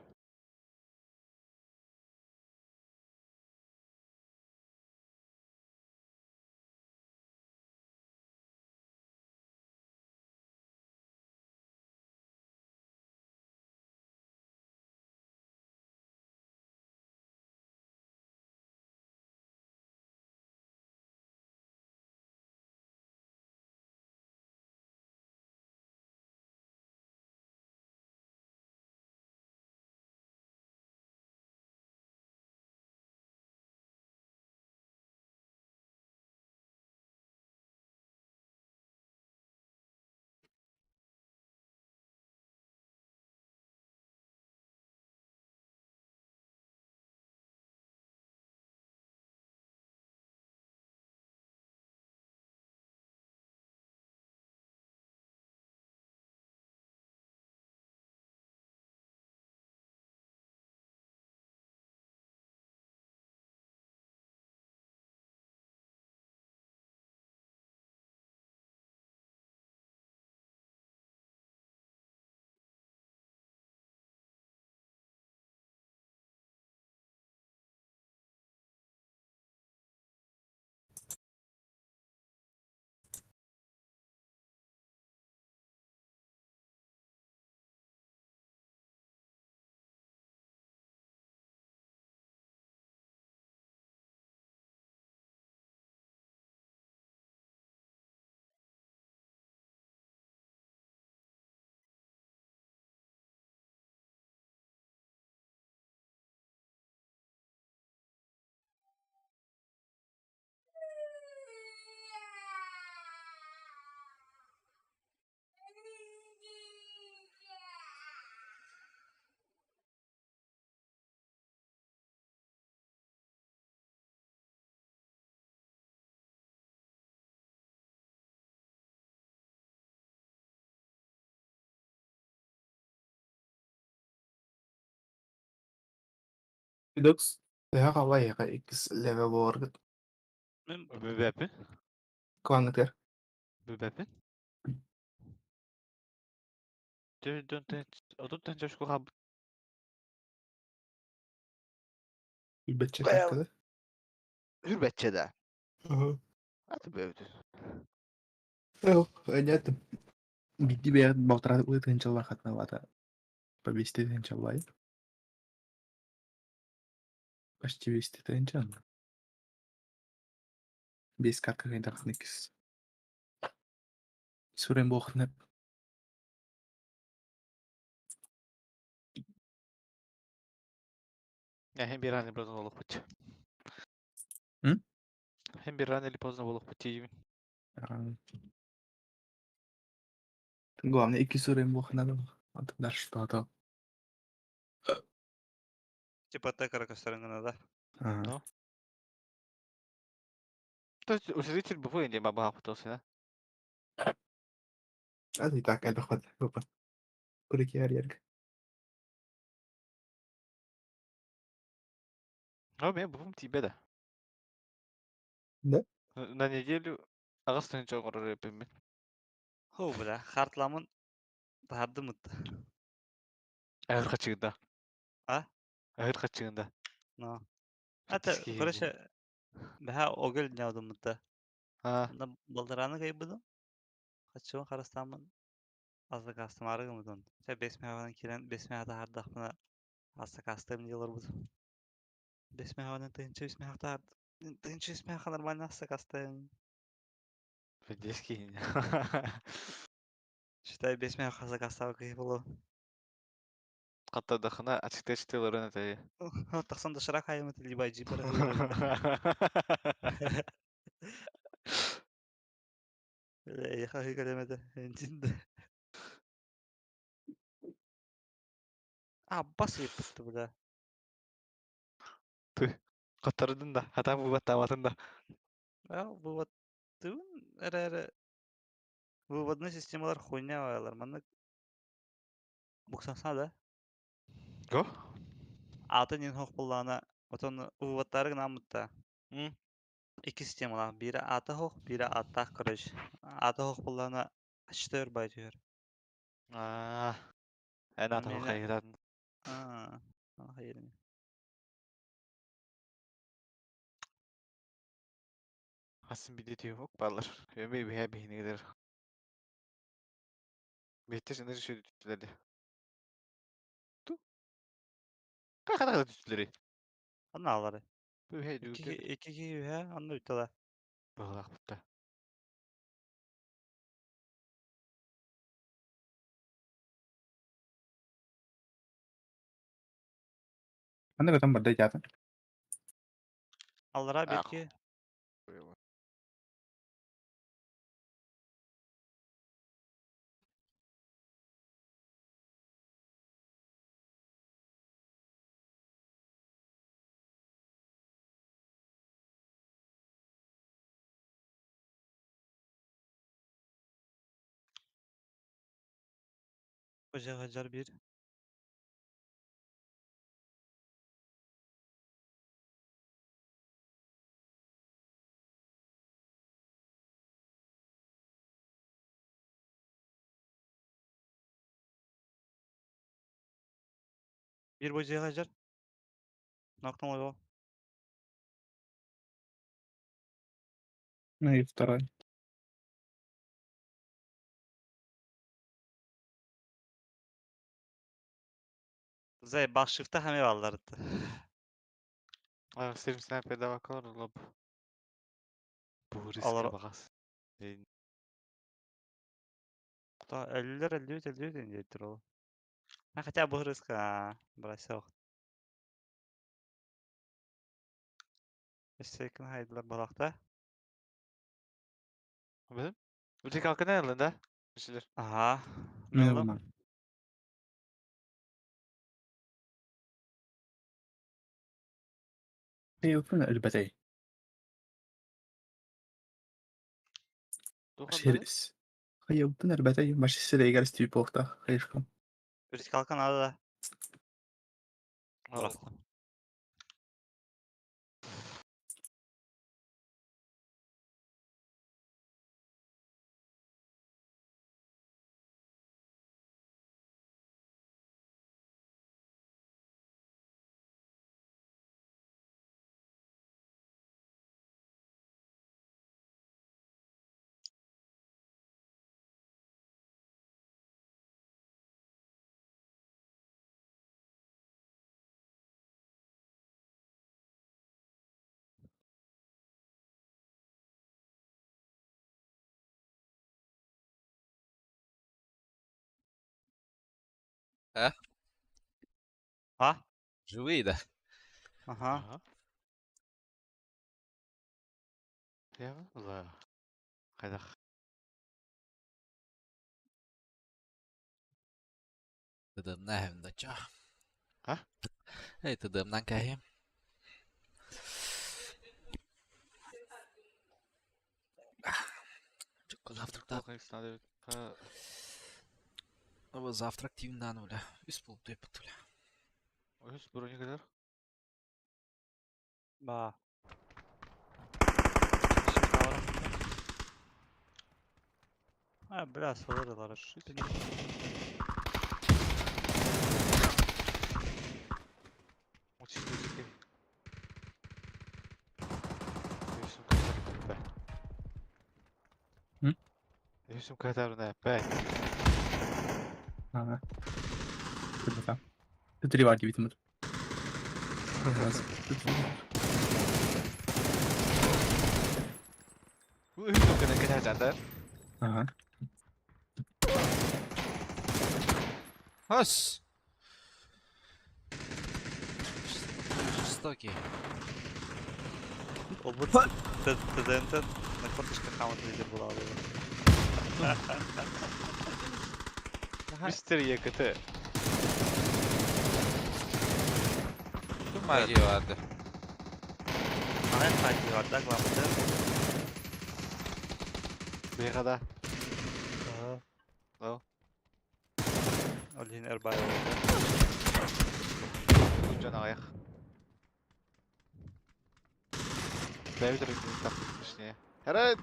Докс. Төһө хаалла иккис левел буоларгыт Мен Бүбәпін. клаҥҥытыгар? Бүбәпін. Отут чашку хаб. Билбэтчэ Бэл. каткада. Хүрбәтче да. Аты бөбүтү. Понятно. Бидди бэйэҕит балтараа тыһыынчалар хатыналаата. По 2 тыһыынчаллай. Почти 2 тыһыынча. Биэс картка кайдаххын иккис. Сүрэн буолхуна. Hem bir rani поздно болох пути. М? Hem bir рано или поздно болох пути. Главное, иккис уровень буолхуна. Дальше что-то. Типа текара көстөрүн да. Ага. Ну. То есть усилитель бывает, не баба пытался, да? А и так, элбэх бат. Опа. Курики арьерг. Ну, мен бывым тебе да. Да? На неделю ағас тыһыынча оҥорор эппин. Хо бля, хартламын тардымыт. Әһір қачыгында. А? Әһір қачыгында. Но. Ата, короче, бэһэ огел ньаудуммута. А, На балдараны кайбыдым. Хаччыбын харастааммын азакастымары гымытын. Чэ бес меһаванан киирэн бес меһа таһаардахпына астакастыым дии олорбутум. Бес меһаванан тыһыынча үс меһа таһаар тыһыынча үс меһаха нормально астакастыым. Федеский. Считай бес меһаха закастаабыт киһи буолуо. Қаттадахына ачыктачтыларын это. Тахсан доширак хайымыт либо джип Эйха энтинде. А, бас ыйыппытты бля. Қаттардын да, хата бу баттаматын да. А, вывод тыын эрэ выводной системалар хуйня байлар. Маннык буксанса да. Го? Атын иһин суох буоллаҕына, отон выводтары гынааммыт да. М. Икки системалаах. Биирэ аата суох, биирэ ааттаах, короче. Аата суох буоллаҕына, аччыта өр баҕайы түһэр. Аа, эн Миэнэ аата хайгытаатын. Аа, хайырын. Хасын бидети ок балар. Эми биһэ биһинигер. Бехте сенер şöyle tütüleri. Tu. Кай када түтүлери. Ханна аалары? Бу хей Икки дүгүтэ. икки киһи үһэ, онно бүттэ. Быһылаах бутта. Аны көтөн барда дьаатын. Аллараа биир Ах. киһи. Hoca bir. Bir boca hacar. Noktam oluyor. Ну и второй. Zay bak shift'e hem eyvallah. А, стрим снайпер да бакалар лоб. Бу риска Алар багас. Да 50'ler 53 53 инжектір ол. Ha, хотя бы рыска, бросок. Өссө хайдылар балакта. Bizim? Ülke kalkın ne да? Мишелер. Ага. Мен Мелом. ылман. Эй, өпүн өлбөтөй. Тухан бары? Хайыбын өлбөтөй. Баш сирейгер стюпохта. Хайышкам. Үрүс kalkan ада да. Ал. Бырахтым. А? А? Живые, да? Ага. Ага. Я ла. Хайдах. Тыдымна да чё? А? Эй, тыдымнан кахим. Завтрак Надо. Завтрак тиундан, бля. Үс болып деп бля. Өс броня kadar. Ба. Shift аларым. А, бля, соларылар. Очень музыки. Өсүм kadar. М? Өсүм kadar не бэ. Ага. Көрбөтө. Три бар дебитим. Раз. Өсүм kadar kadar жандар. Ага. Хас! Жестокий. Ол бу ТДНТ на корточках хамат лидер була алды. Мистер ЕКТ. Ким магия барды? Ана хайди бар да главное. Бейгада. Ага. О. Ол хин эрбай. Дьон аҕыйах. Бэйэбит эрэ точнее. Эрэ!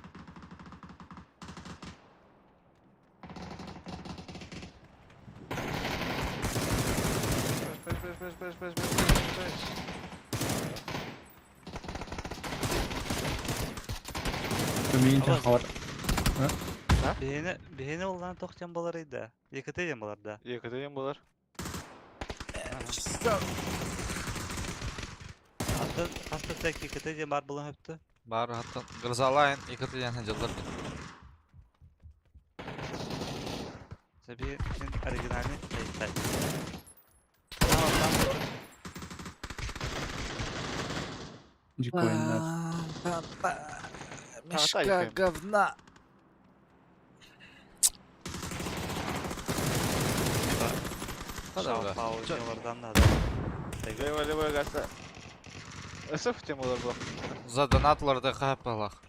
Бэш, бэш, бэш, бэш, бэш, бэш, бэш, бэш. Миин хавар. Биһини биһини улаан тох диэн баларый да. ЕКТ диэн балар да. ЕКТ диэн буолар. Хатта хаста тэк ЕКТ диэн баар буолан хөптө. Баар хаттан Грозалайн ЕКТ диэн сылдьаллар. Сәби син оригинальный сайт. Дикойнар. Мешка говна. Хада Пау, да. Лево, лево, гаса. Өсөк тем олар бу. За донатларды хапалах.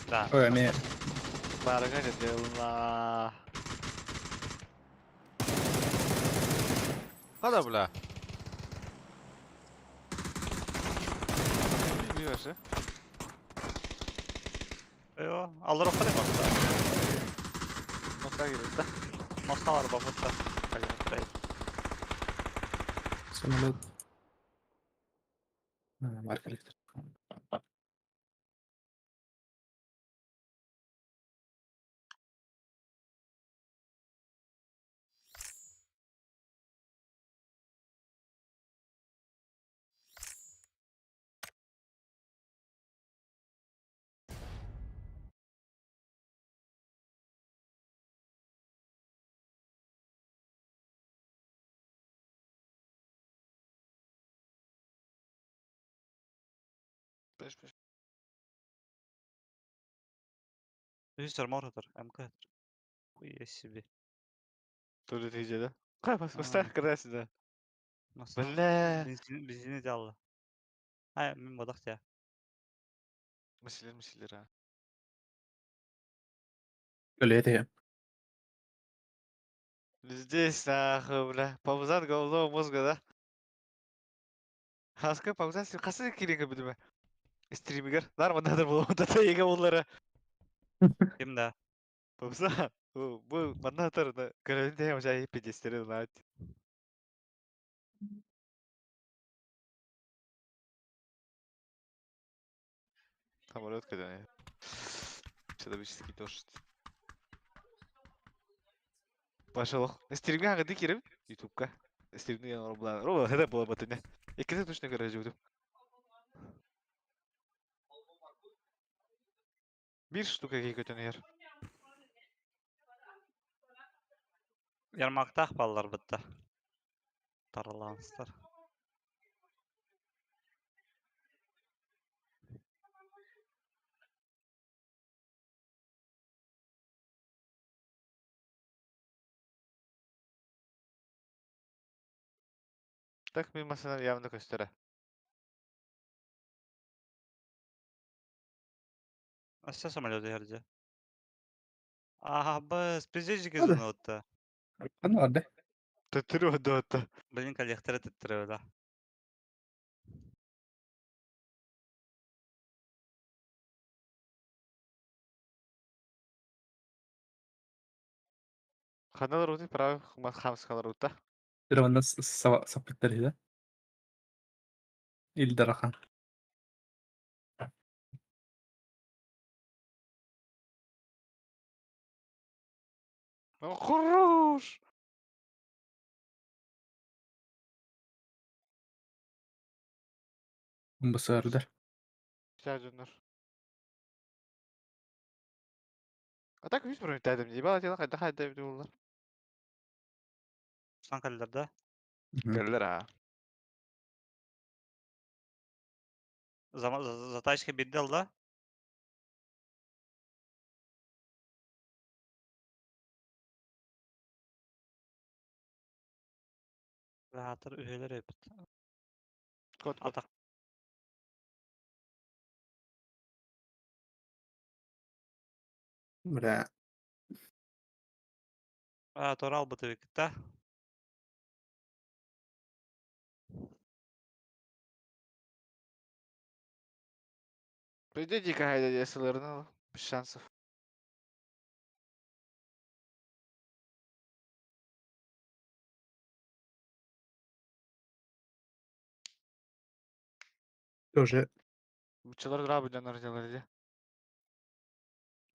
Да. Ой, мен Барыга дела. Хада бля. Билбэши. Йо, алар оқыр моста. Моста кирет да. Моста бар бабытта. Самолет. Марка электр. Бэш, бэш. Үс армор атар, МК атар. Хуя себе. Тоже тиже да. Кай бас моста кырасың да. Моста. Бля. Бензин бензини де алла. Ай, мен бодақ тя. Мисилер, мисилер а. Өлете. Здесь нахуй, бля. Паузан головного мозга, да? Хаска паузан сен қасы керек білме. Стримигер. Нар мынадыр бұл онда да еге олары. Ким да? Паузан. Бу мынадыр да. Көрөндө уже пидестери знать. Самолет когда Человеческий дождь. Пошел. Стримге хагы кирим ютубка. Стримни робла. Робла это было бы ты. Икесе точно гаражы өтүп. Бир штука көтөн ер. Ярмактах баллар бітті. Тараланстар. Так мен масана явно көстөрө. Ася самолет ерде. Ага, быс, пиздечки Hadi. зонотта. Аны барды. Төттөрү өттө. Блин, коллектор төттөрү да. Ханалар ути прав хамскалар ута. Дөрөмнө сапыттар хида. Илдарахан. Ну, хорош! Басардар. Güzel dönür. А так үс бронетадым дии. Бала хайда хайда буллар. Сан кэллэр да? Кэллэр аа. Затачка биирдэ ылла. Аатыр үһүөлэр эбит. Кот кот. Атах Бля. Аа, туора албыт эбиккит да? Пойди дико хайда десыларını без шансов. Тоже. Учалар драбы дьоннор делали дии.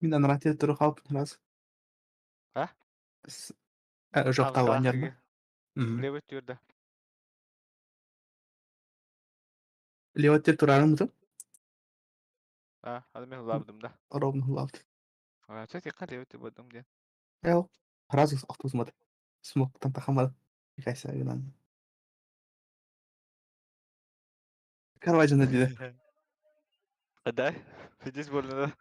Мин анараа туру хаалбыт раз. А? Жоқ таланерна. Левый түрді. Левый турарым да? А, аны мен лабдым да. Ровно лабд. А, чё тикка левый бодум диэн. Эл. Разу охтузмады. Смоктан тахамады. Кайса гынан. Карважына диде. Да? Здесь больно, да?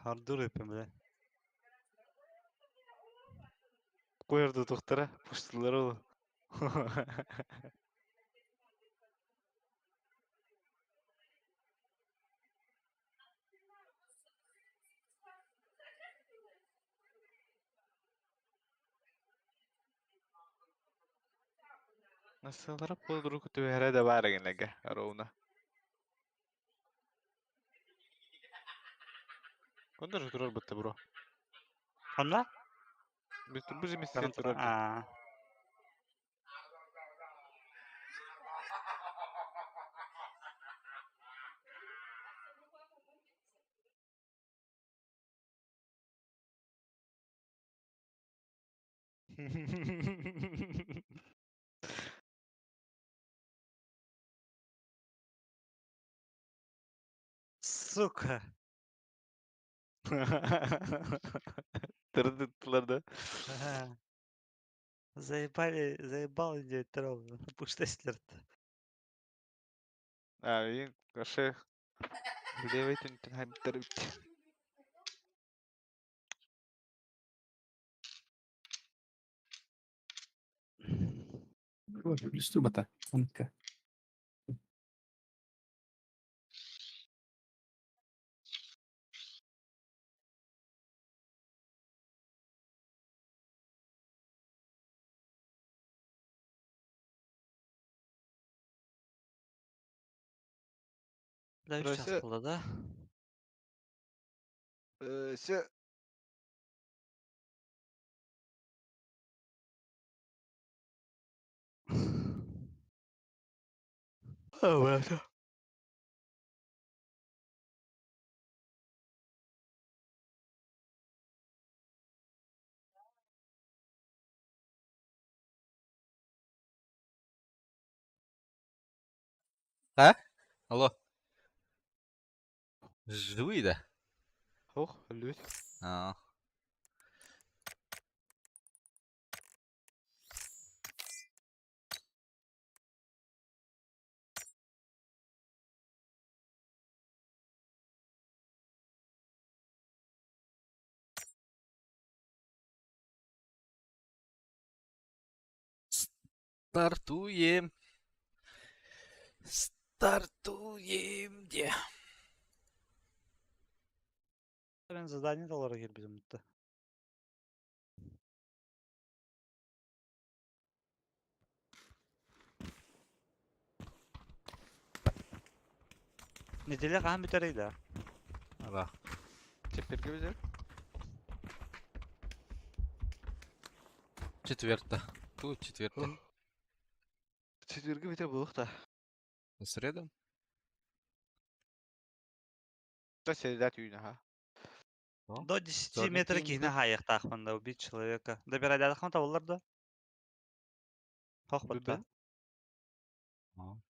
Хардур эппин бля. Койырды тухтара, пуштылар ол. Насылара подругу түһэрэ да баар гэнэгэ ровно. Кондор турар бытта бро. Ханна? Бу же месте турар. Аа. Сука. Тырдыттылар да. Ага. Заебали, заебал идет ровно. Пуштеслерт. А, и вообще левый түнтен хайбыттар бит. Листу бата. Онка. Бля, үс час Просе- буолла да? Все. А? Алло. Живые, да? Ох, лють. А. Стартуем. Стартуем. Где? Мен задание толоро киирбитим да. Неделя хаһан бүтэрий да? Ара. Теперь взял. Четверта. Тут четверта. Четверги бите булук та. На среду? Та седа түйүн аха. До 10 Зона метра киинде. киһини хаайыахтаахпын да убить человека. Добирайдаатахпын табыллар да? Хох батта. Бүгүн?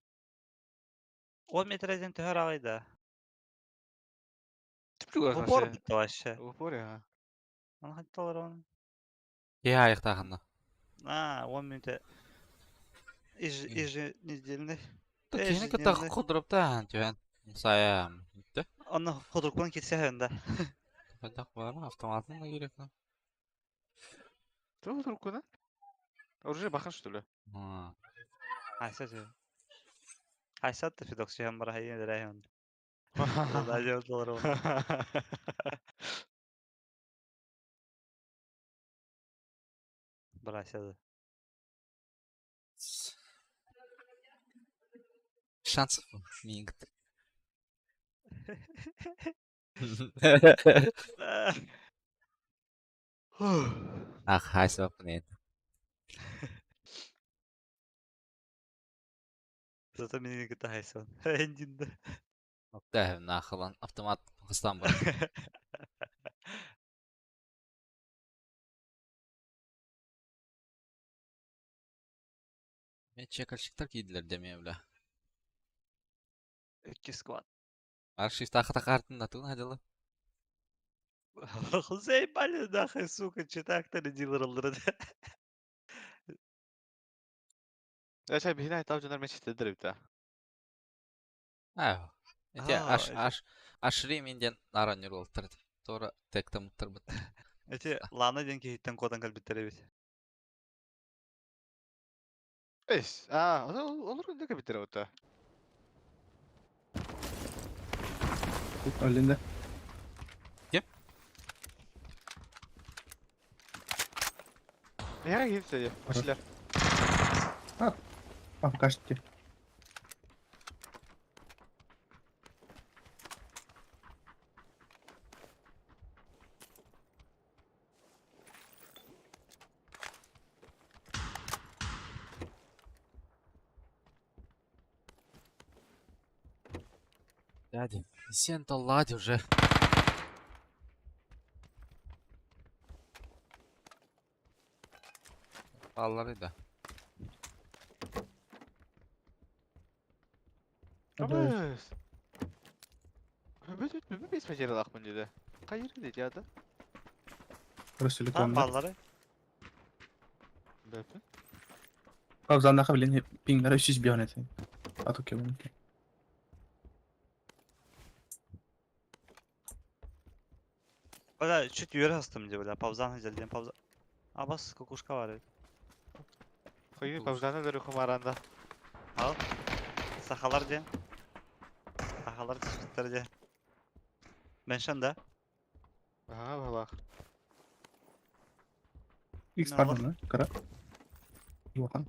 10 метр диэн төһө ыраҕый да? Түптүк В упор бутта вообще. В упоре, а. Аны хантта олоробун? Киһи хаайыахтаахына. А, 10 мүнүүтэ еженедельный. Киһини кытта Ежедневный. кудуруптаан түһэн. Сайам. Бүттэ. Онно ходуркунан кирсэһэн да. Хайдах баара автоматын да керек. Туох туруккуна? Оружие бахан что ли? Айса түһэн. Айса да фидок сүһэн бара хайын эрэйэн. Даже олоробун. Брася да. Шансов миигит. Ах, хайсыбаппын эн. Зато мини кытта хайсан. Эндинде. Оттаа наахылан автомат хастаан баран. Мен чекальщиктар киирдилэр дэмиэ бля. Икки сквад. Аршивтаахы такаартын да тугун хадьылы. Заебали нахуй, сука, читактары дилерлары. Эчэ биһини айтаав дьоннор мен ситтэрдэр эбит аа. Аа. Эти аш аш ашри мин диэн наар оонньуур уолаттар этэ. Туора тэктамыттарбыт. Эти Лана диэн киһиттэн куотан кэлбиттэр эбит. Эс, аа, олор күндэ кэбиттэр эбит Өлүндэ. Ким? Эһэ киирсэ машилер. А, покажите. Дядя, сен лади уже. Аллары да. Абыс. Бүт бүт бес материалаахпын диде. Хайыр диде ада. Там Ростелеком. баллары. Бэппин. Паузанаха билин пиңнere 300 этин. Ату кебин. Бля, чуть үөрэ астым дии, бля, паузаны дьэлдиэн пауза. Абас кукушка бар эбит. Хайыр паузаны дөрү хумаранда. Ал. Сахалар диэн. Сахалар түспүттэр диэн. Меншен да. Ага, балах. X Ne pardon lan. Kara. Улахан.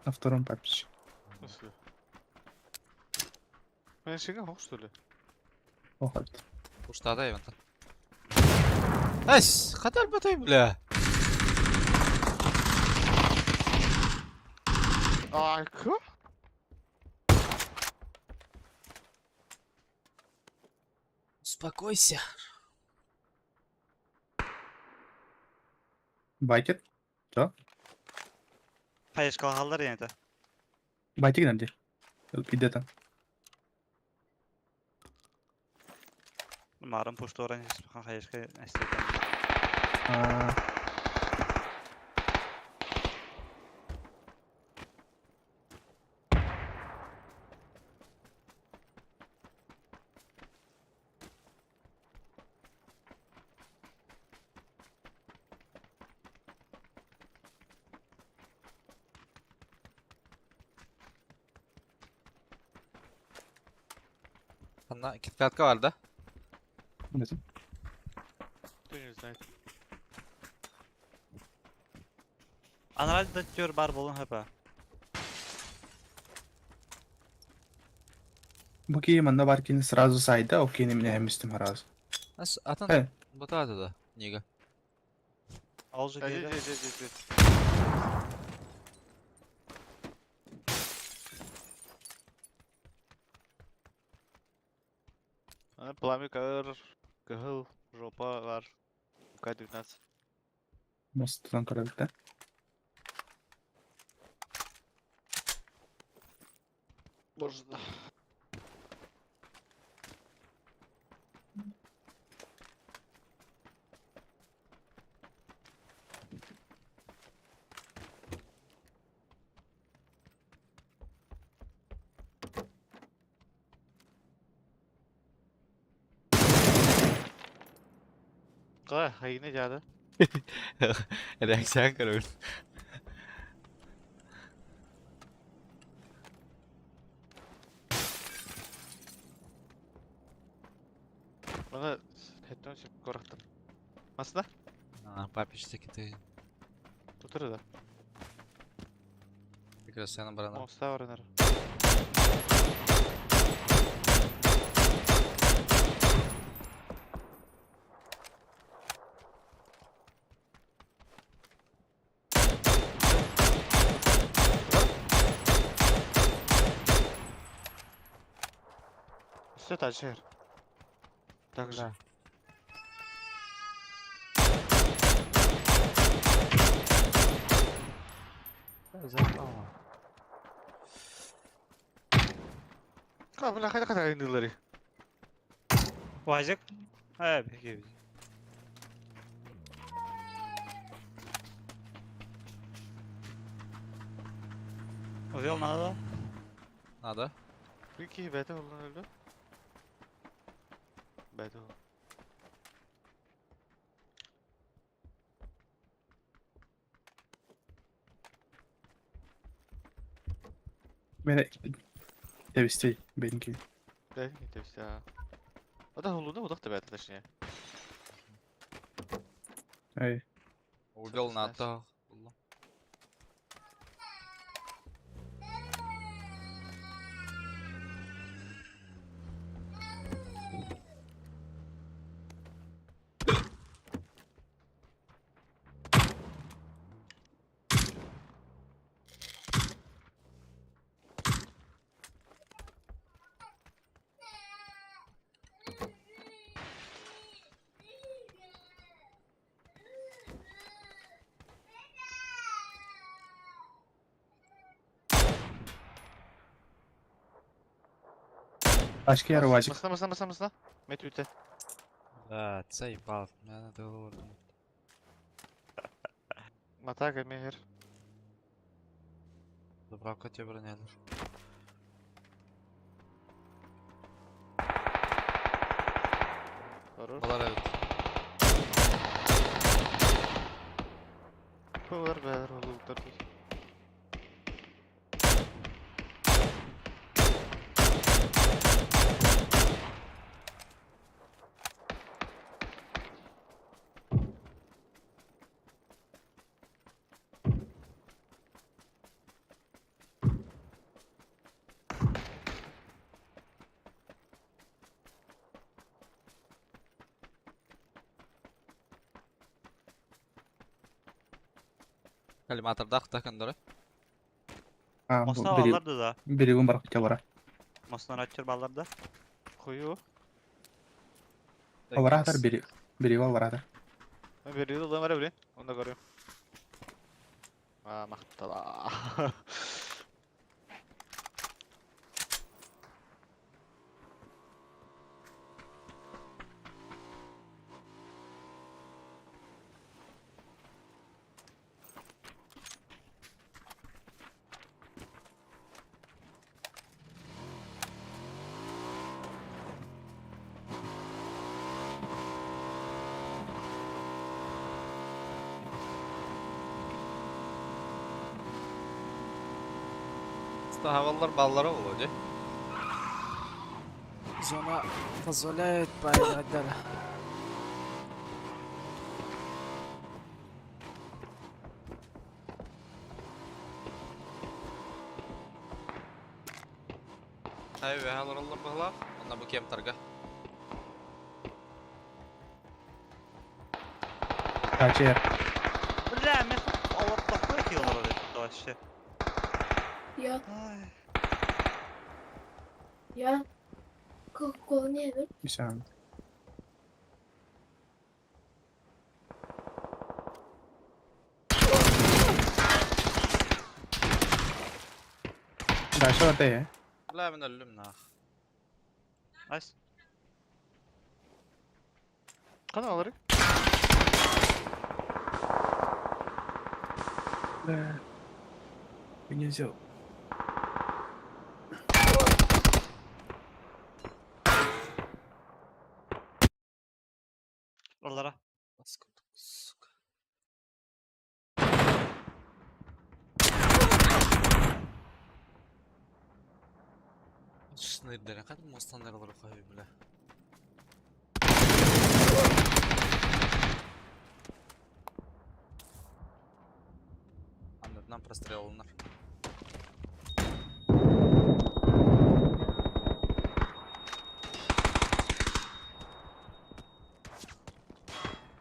На втором папиче. Nasıl? Мен шига хох что ли? Охот. Уштада Иванта. Эс, хатар батай бля. А, ка? Успокойся. Байтер. Хаешкалаһаллар диэн этэ. Байтер генерди. Идета. Марын пуштуоран хаешка эстетен. А, Ханна киткатка бар да? Несин? Кто не знает. Анарал да төр бар болун хөпө. Бу кии манна бар кини сразу сайда, окей, не хэмистим сразу. Ас атын Э. батады да. Неге? Ол же Иди, келе. иди, иди, иди. Пламя көр, кыһыл, жопа бар. К-19. Мостан көрөбүт. Можно. Кай, хайны жады. Реакция көрөбүн. Маны хеттен сөп көрөктüm. Масына? Папич ты. Тутыр да. Прекрасно барана. Моста бар энер. Все тачер. Так же. Ка, бля, хайда хайда айнылары. Вазик? Э, беги. Увел надо? Надо. Peki bete olan öldü. Bete olan. Beni tebistey benimki. Bete tepsi ya. O da hulunu o da bete точнее. Эй. Увел на то. Başka yer vacik. Masına masına masına masına. Met üte. Да, заебал. Надо было. Матага мехер. Заправка тебе броня. Хорош. Балар evet. Балар бәлер олуктар. Коллиматордах да кондора. А, Моста бери балларды да. берегім бар кете бара. Мостан атчыр балларды. Кую. Аларатар бери бери аларатар. Бери de var блин. Onu da görüyorum. А, мактала. Havalar баллары oldu. Зона позволяет поиграть далее. Хайве халар быһла. Онна бу кем тарга. Тачер. Бля, мен алып тақпай ки олар вообще. Я, Ай. я. Bisa. Дальше вот э. Бля, мин өллүм нах. Nice. Ханна аларый? Да. Меня взял. Oralara. Бас курдук, сука. Шнырдere kadar mostanlar olarak koyuyor bile. Аннытынан прострелынар.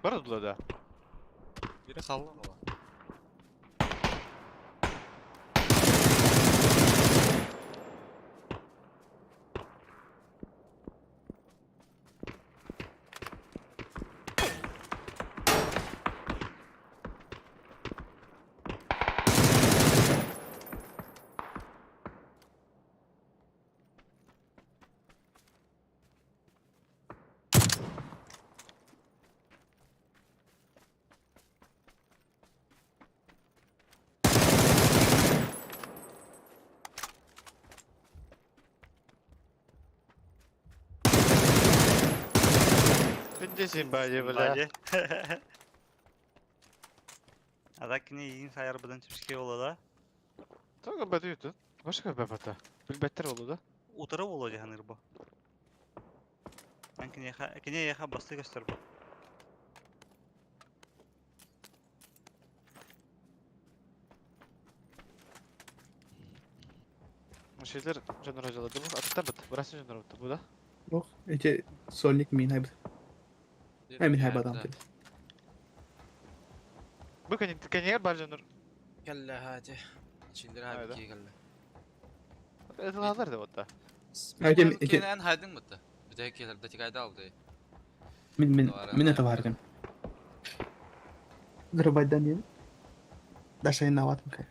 Бар дула да. Biri kaldı mı? Пиндесин бади, бля. Бади. Адак кини иин сайар быдан чипске боло да. Только бәдүй тут. Башка бәбата. Билбәттер болу да. Утыры боло жаһаныр бу. Ан кинеха кинеха басты көстөр бу. Şeyler жаныр hocalardı bu. Атта бит. Burası жаныр бит bu da. Ох, эти сольник мин хайб. Мин хайб адам dedi. Bu кани кани бар жаныр. كلا هادي Çindir abi Hayda. ki geldi. Эталар да вот. Haydi, iki- En haydın mı? Bir de gelir de tikayda aldı. Мин мин Doğru, мин evet. это вардым. Зарубайдан Даша инноват мка.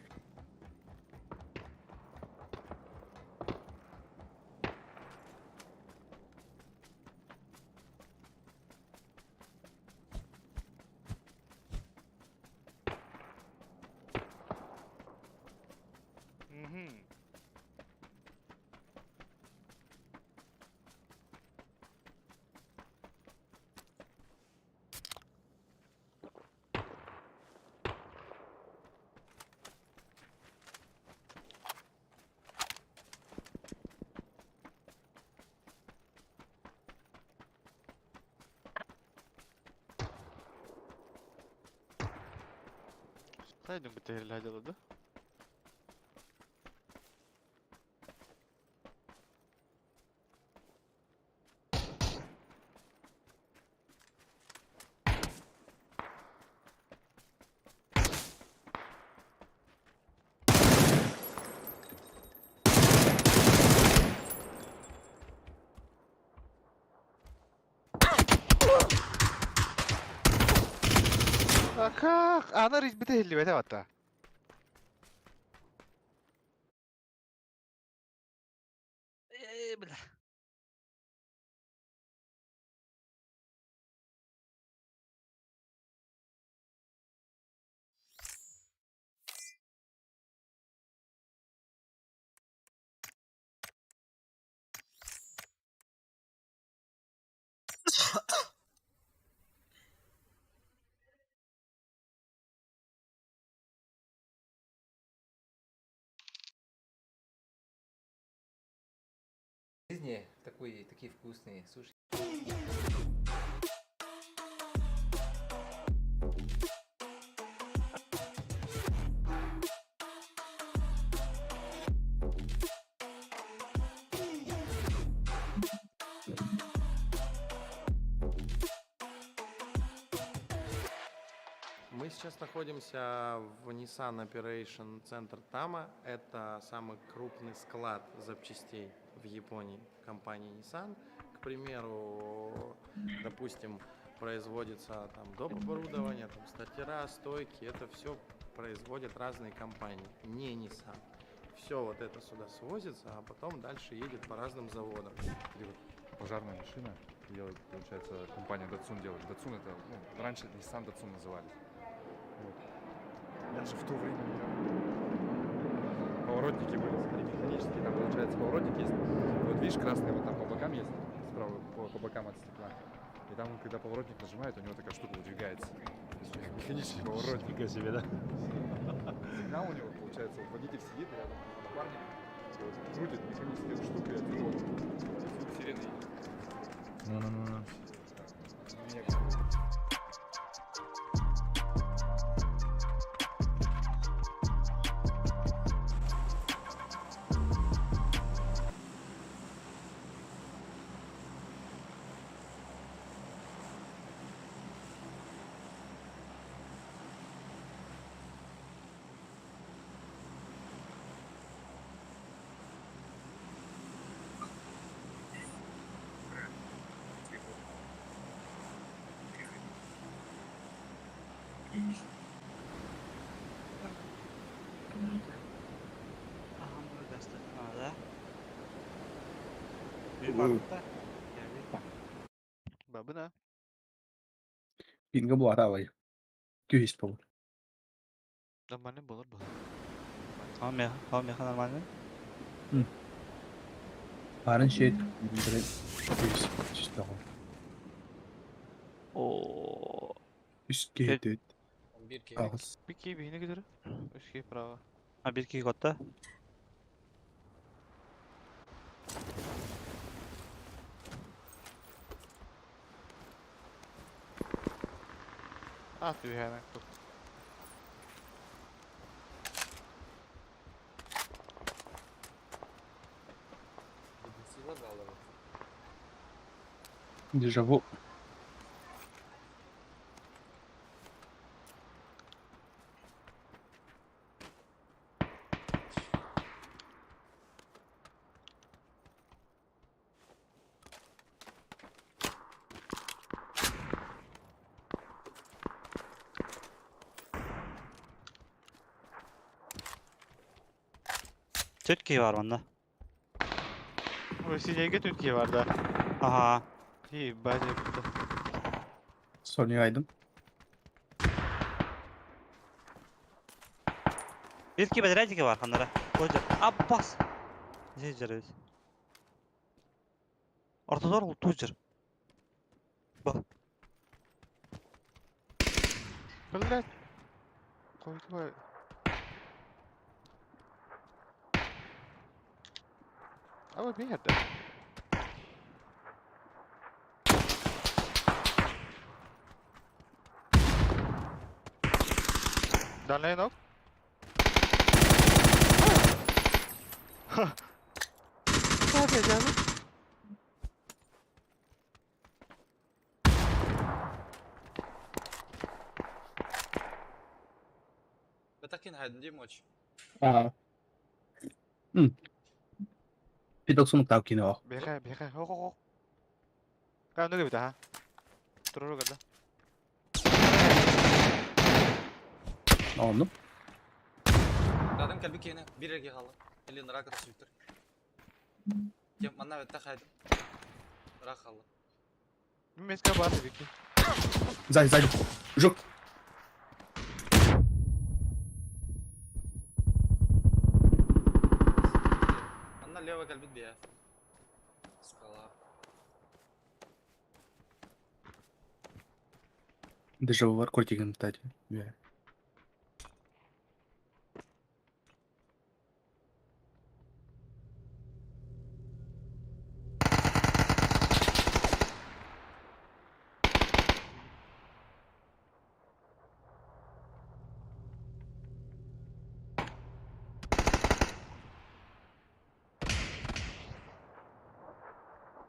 Мгм. Хайдың бітер хадалады. Как? Ана рич бите хилли бете батта. Э, бля. Жизни такой, такие вкусные суши. Мы сейчас находимся в Nissan Operation Center Tama. Это самый крупный склад запчастей в Японии компании Nissan. К примеру, допустим, производится там доп. Оборудование, там стартера, стойки, это все производят разные компании, не Nissan. Все вот это сюда свозится, а потом дальше едет по разным заводам. Или вот пожарная машина делает, получается, компания Datsun делает. Datsun это, ну, раньше Nissan Datsun назывались. Вот. Даже в то время поворотники были, смотри, механические, там, получается, поворотник есть. Вот видишь, красный вот там по бокам есть, справа по бокам от стекла. И там, он, когда поворотник нажимает, у него такая штука выдвигается. То есть у них механический поворотник. Нифига себе, да? Сигнал у него, получается, вот водитель сидит рядом, напарник, и вот крутит механически эту штуку, и оттуда вот звук сирены идет. Ну-ну-ну. Меня Бабына. Пинга була давай. Күйіс бол. Нормально болар бұл. Ал меха нормально. Барын шет. Күйіс. Чисто. О. Үске дөт. 11 киһи. Ағыз. Bir key bihine gidiyor. Üç key право. А bir киһи котта. А, ты hemen tut. Сила баллы. Дежаву. Төрт киһи бар онда. Ой, синеге Türkiye var da. Аха. İyi, bence bitti. Сони айдым. Bir киһи бэдэрээдигэ бар ханнара. Ожер. Аббас. Жер өз. Ортодор ол тужер. Блять. Koydu koy. Ama bir yerde. Дальний ног. Ne yapacağım? Бэтакин хайдын дии мочь. Аа. Пидок сунук тау кино. Бега, бега, хо хо хо. Ка ну да. Туруру гада. Онну. Радым кэлби киһини биир эргэ хаалла. Или ныраа кытта сүктэр. Кем манна бэтта хайдым. Ыраах хаалла. Меска бар бики. Сзади, сзади. Жук. Манна лево кэлбит биэ. Скала. Дежаву бар кортигин тати.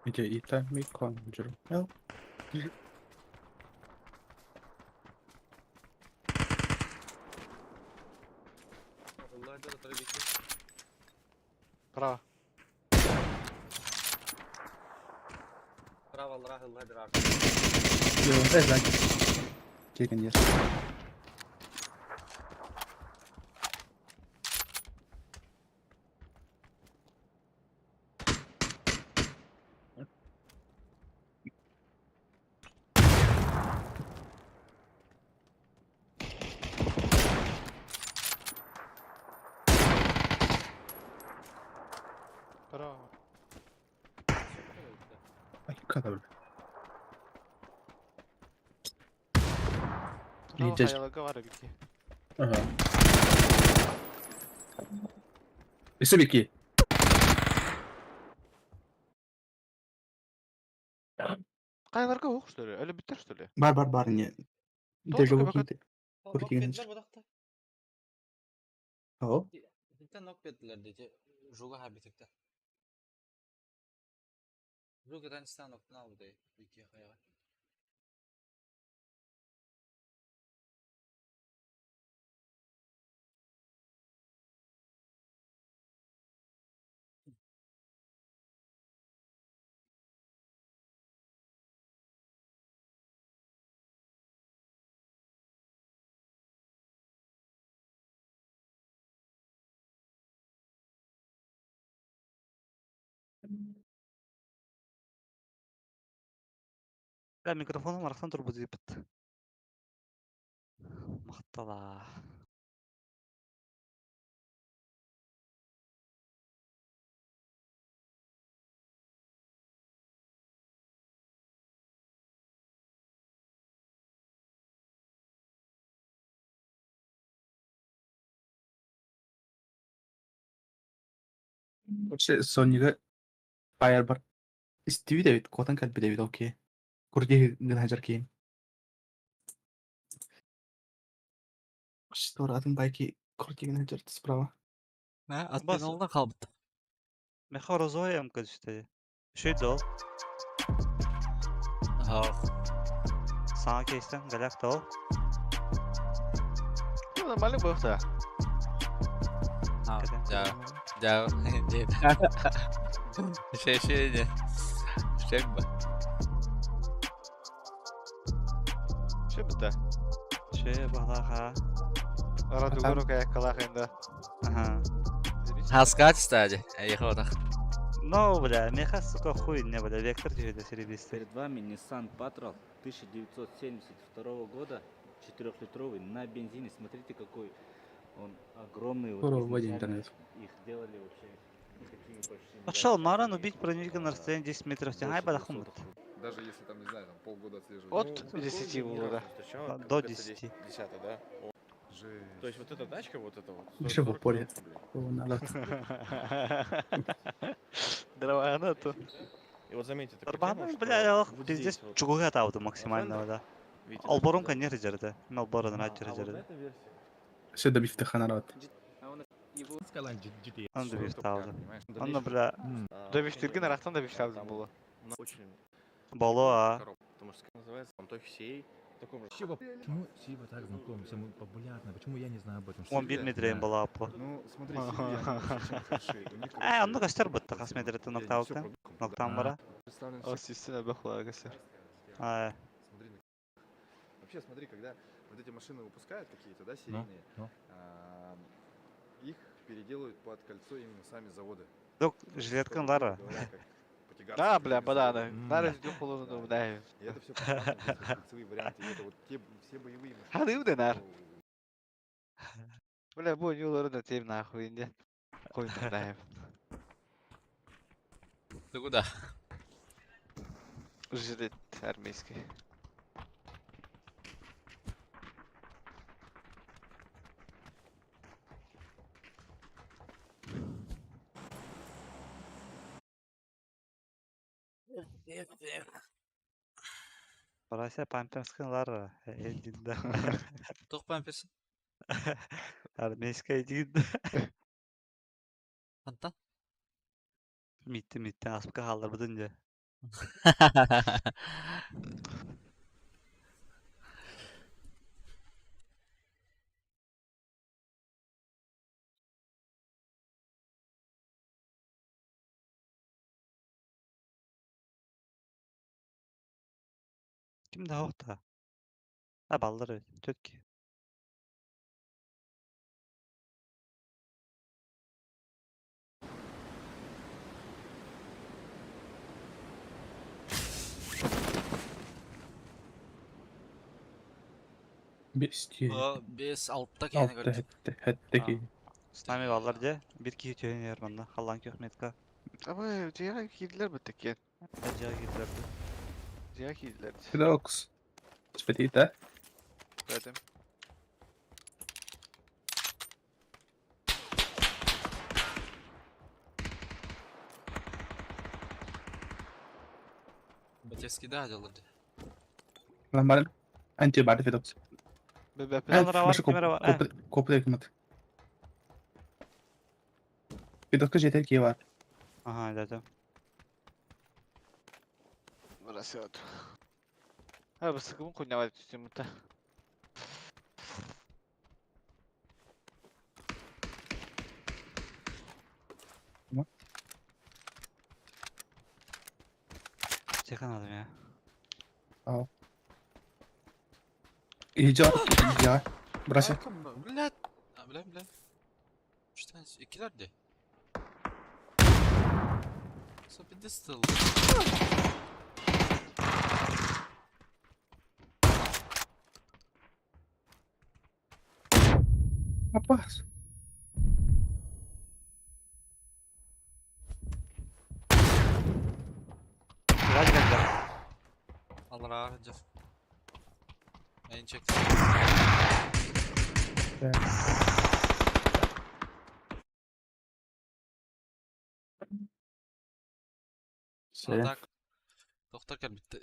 Где и та ми конжур. Эл. Аллах да тары бики. Право. Справа аллара хылла дырар. Yo, es la. Chicken, yes. Право. Ay, kadar. Право Just- хаялыга бар бики. Ага. Өссө бики. Кайларга ух, что ли? Әлі биттер, что ли? Бар бар бар не. Тоже Дежавю пока- кийди. Куртигин. О, Bitte нок бердилер деди. Жуга хабитикте. Жуга данистан ноктан алды. Бики хаяга. Бля, микрофоным арахсан турбут диэбит. Махтала. Вообще Sony'га Fire бар. Истиви дебит, котан калби дебит, окей. Курди гынажар кейин. Что атын байки курди гынажар справа. Мә, Бас- аттан олдан қалбыт. Меха розовая эмка түсті. Үшей дол. Ах, Саңа кейстен, галяк дол. Ну, нормально был, да. а, жа, жа, дед. Шей, шей, де. Шей ба. Че бітті? Шей бағлаға. Радугуру кая калах енді. Ага. Хаскач стади. Эй, хотах. Ну, бля, меха, сука, хуй не, бля, вектор түйеді серебристый. Перед вами Nissan Patrol 1972 года, четырехлитровый, на бензине. Смотрите, какой он огромный. Вот Скоро в изначально интернет. Их делали вообще не такими большими. Пошел Да, Маран они, убить противника на расстоянии 10 метров. больше Ай, бадахум. 200 рублей. Даже если там, не знаю, там полгода отслеживать. От Ну, 10 было, да. Сначала До как это 10. 10, да? Жесть. То есть вот эта тачка, вот эта вот, Вообще стоит в 40 упоре. миллионов рублей. О, надо. Дрова она то. И вот заметьте, такую Барбаны, тему, что бля, ох, вот пиздец, здесь вот, чугуга ауто максимально, да. видите, Алборун да? конечно жерде. Мен алборун А рад вот на жерде. этой версии Все добив таханарат. Аны Что добив топ-кар, таалды. понимаешь? Аны, бля, Добив түрген арақтан добив табдым было. очень, боло, а. коробка, потому что как называется, он той всей, таком же. Почему Сиба так знаком, всем популярна? Почему я не знаю об этом? 11 метрен бола аппа. Ну, смотри, Сильвия, они вообще чем хороши. У них, Э, короче, онны костер бытты, вот хас эти метреттен вот, и они всё ноктаутын. продуком туда Ноктан бара. представлен О, всё. система бахла, гасер. Ай, Смотри, на- Вообще, смотри, когда вот эти машины выпускают какие-то, да, серийные, ну. их переделывают под кольцо именно сами заводы. Док, Чтобы, жилеткан грубо лара. говоря, как потягаться Да, с бля, другими бадана. заводами. Нары жду положено, да. И это все кольцевые варианты, и это вот те, все боевые машины. Хады уденар. ну, Бля, бу нюлары да тем нахуй инде. Хуй да. Ты куда? Жилет армейский. Барася памперскин лара. Элдинда. Тоқ памперсин. Армейская дигинда. Антан. Митти митти аспка халдар бутын же. Ким да суох да. А баллар эбит. Түөрт киһи. Бестии. Бес алта киһини Алта көрдүм. хэттэ хэттэ киһи. С нами баллар дьэ. Биир киһи түһэн иһэр манна. Халлаан күөх метка. Абы дьиэҕэ киирдилэр бытта киэн. Дьиэҕэ киирдилэр дуу. Дьиэҕэ киирдилэр. Федокс. Спетита. Бэтим. Батевский да дьоллор дии. Ламбарын. Анти барды Федокс. Камера бар, камера бар. Копля кымат. Федокска жетер киһи бар. Ага, да, Бросает. А, высокому хуйня түстүм та. Чекан aldım ya. Иһдьэ я. Брася. Блядь. А, бля, бля. Что иккилэр дии. Сопидистыл. Апас. Gel gel gel. Аллара дьэ. Эйн чек. Се. Так. Доктор кэлбит.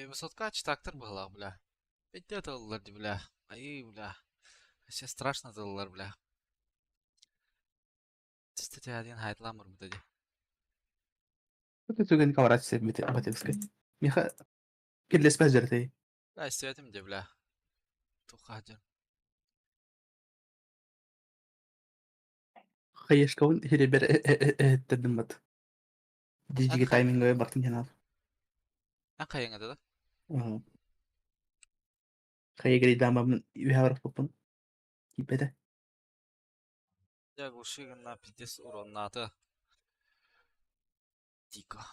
Высотка читактыр быһылаах, бля. Бэйдэ тыллар ди, бля. Ай, бля. Вообще страшно тыллар, бля. Статья один хайтлам бу ди. Это түгэн каварат се Батевскай. Миха кирлеспес жертэй. Бля, истибэтим ди, бля. Тухадыр. Хайешкаун хиребер эттердиммат. Дижиге тайминг бартын ханар. Ан хайыңа да? Хайегри дамамын үһәвар попун. Кипете. Я глуши на пиздец урон-ната. Дико.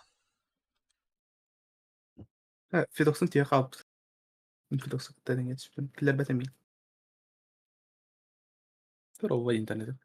Федоксын тие қалып. Федоксын тәдеңе түспін. Кілер бәтемей. Здорово, интернет.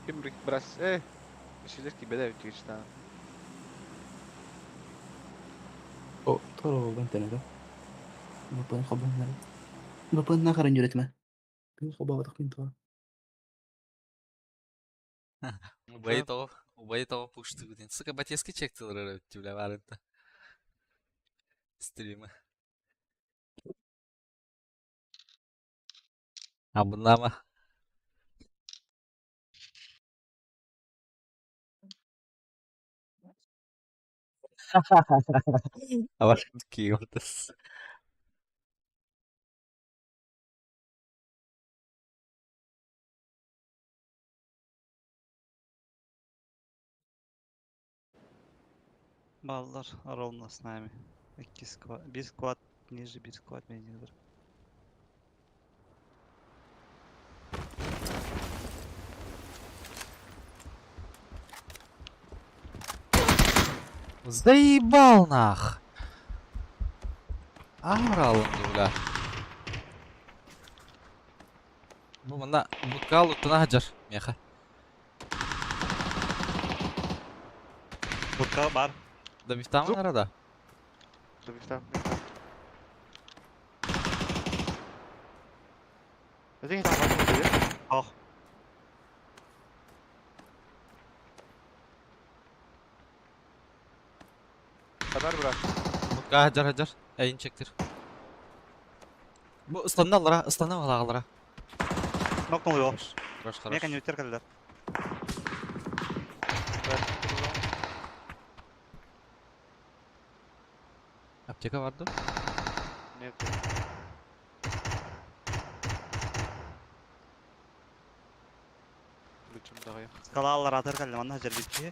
Ким брас Bir şeyler ki bedava işte. О, торо интернет. Бапын хабын. Бапын нахарын yürütme. Бин хоба тахмин то. Убай того, убай того пушту дин. Сука, батески чектилер бля, барынта. Стримы. А bunlar Keywords. Баллар ровно с нами. Икки сквад. Bir squad ниже, bir squad менеджер. Заебал нах! Аврал бля. Бу манна букал уттана хаджар меха. Будка бар. Добивтамы Зуб. нарада? Добивтам. Это не там Ох. Haber bırak. Будка хаджар хаджар. Эйин чектир. Бу ысланды аллара, ысланды аллара. Нокнул его. Хорош, хорош, Меня хорош. конъюнктер кэллэр. Аптека vardı. Нет. Лучшим давай. Скала аллар атыр кэллэ, манна хаджар бир киһи.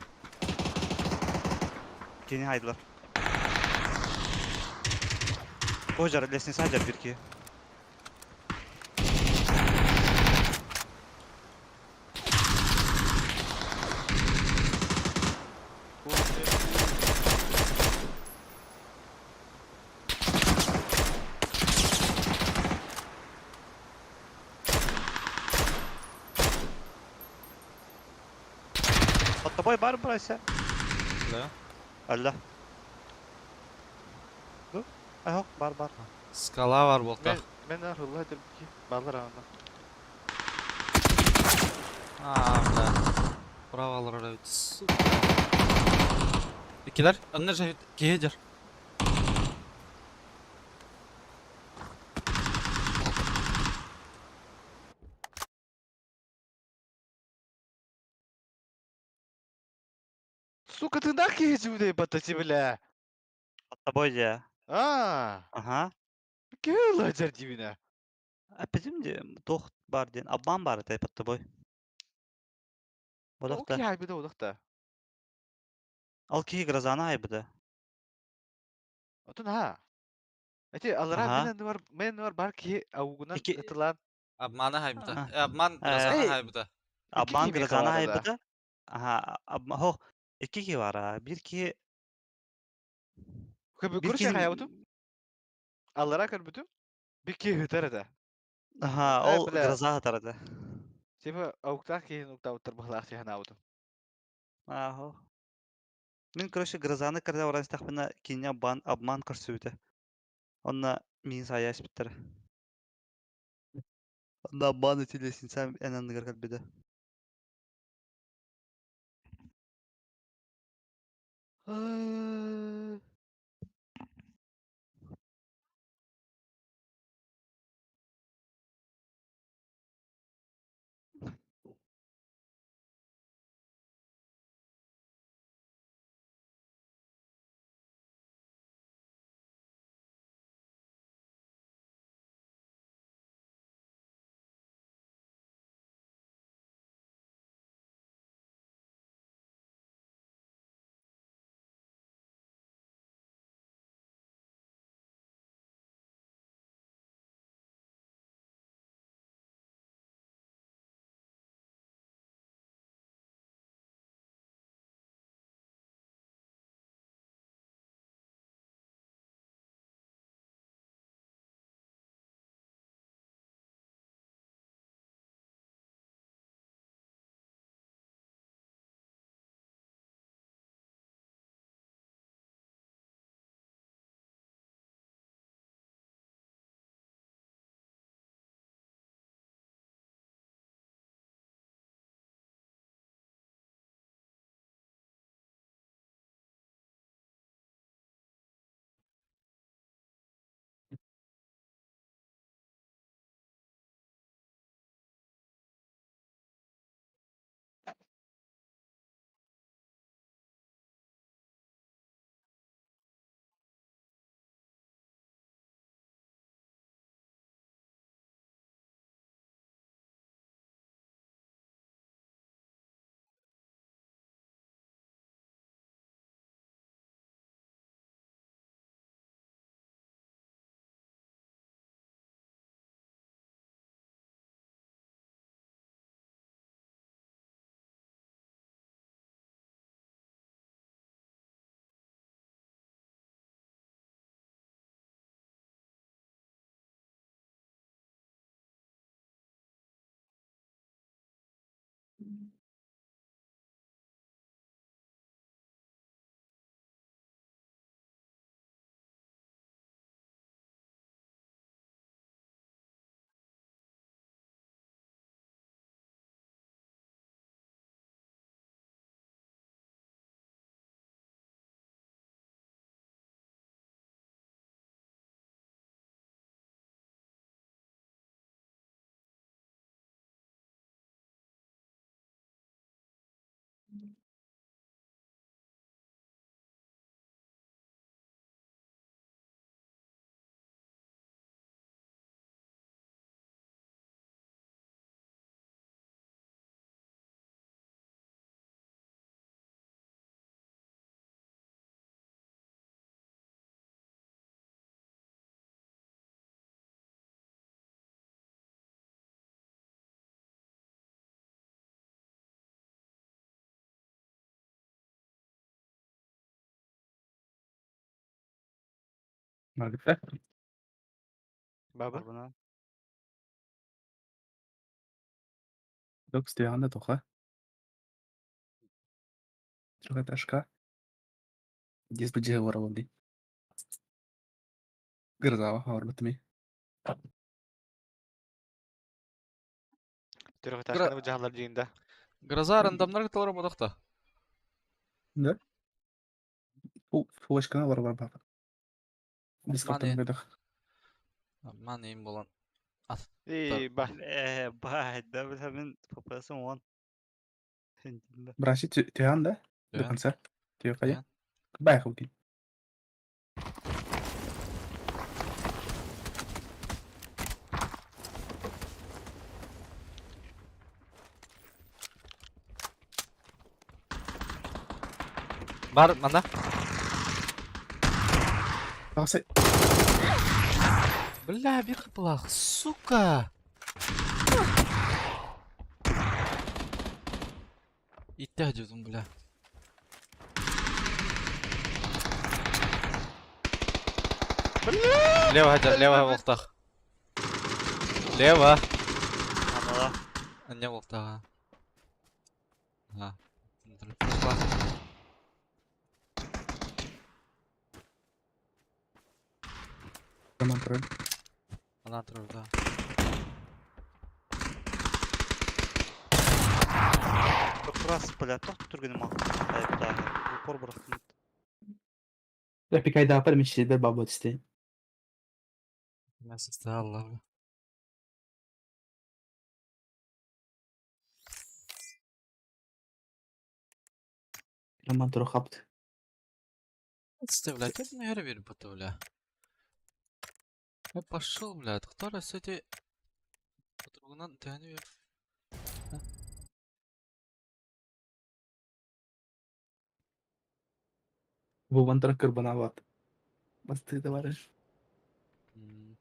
Кини хайдылар. Бу хаджар, лестница хаджар бир киһи. Под тобой бар брайся. Да. Алла. Ду? Ах, бар бар. Скала var болта. Мен мен Allah dedim ki ballar anda. А, бля. Право аллара. Сука. Икилер, аннар жайыт киһи Сука, ты нахуй иди батати, бля. Под тобой же. А, Ага. кел дивина. Апизим де тох бар ден, обман бар это под тобой. Бодохта. Окей, айбыда удахта. Ал киһи грозана айбыда. Отun ha. Эти аллара Ага. мен бар мен бар бар ки аугунан Ики- ытылан. Обманы хайбыта. А. Обман Э, грозаны Эй. хайбыта. Обман киһи грозана мехалары да. айбыда. Ага, обма хо. Икки киһи бар, а. Бир киһи Көбү бир көрүшө киһи хаябытым. Аллара көрбүтүм. Би ки хытар да. Ага, Э, ол бля. гроза хатарада. Типа ауктах ки нуктауттар бахлах ханабытым. Ахо. Мин, короче, грозаны кырда оран стахпына кине обман обман көрсүбүтэ. Онна мин саяс биттер. Онна обман этилесин сам энен ныгар калбиде. Маргытта. Баба. Арбына. Док стоян тоха. Трехэтажка. Здесь бы воровали. Грозава, хорбатми. Трехэтажканы быдьаһаллар диин да. Гроза рандомнар кыталар бодохто. Да? Фулочканы бар бар бар. Дискордтан Обман бедах. Обман им болан. И ба. Э, бай, да бля, мен ФПС-ым 10. Браси түйан да? До Түйан. конца. Түйе Түйан. қайы. Бай қылды. Бар манда. Тағасы. Бля, бир кыпылах, сука. Иттә дедим, бля. Лево, хотя, лево волтах. Лево. Анала. Не волтах. А. Пошла. Роман тұрар. Она трор, да. Раз, бля, тоқ түргенім ал. Айыптағы. Упор бұрақтым. Пикай да апар меші бір бабы түсті. Мясо стало, бля. Роман тұрар қапты. Стой, бля, ты на верю, бля. Я пошел, бля, кто раз эти... Подругунан тәне бер. Бұл вантара кырбанават. Басты товарищ. М.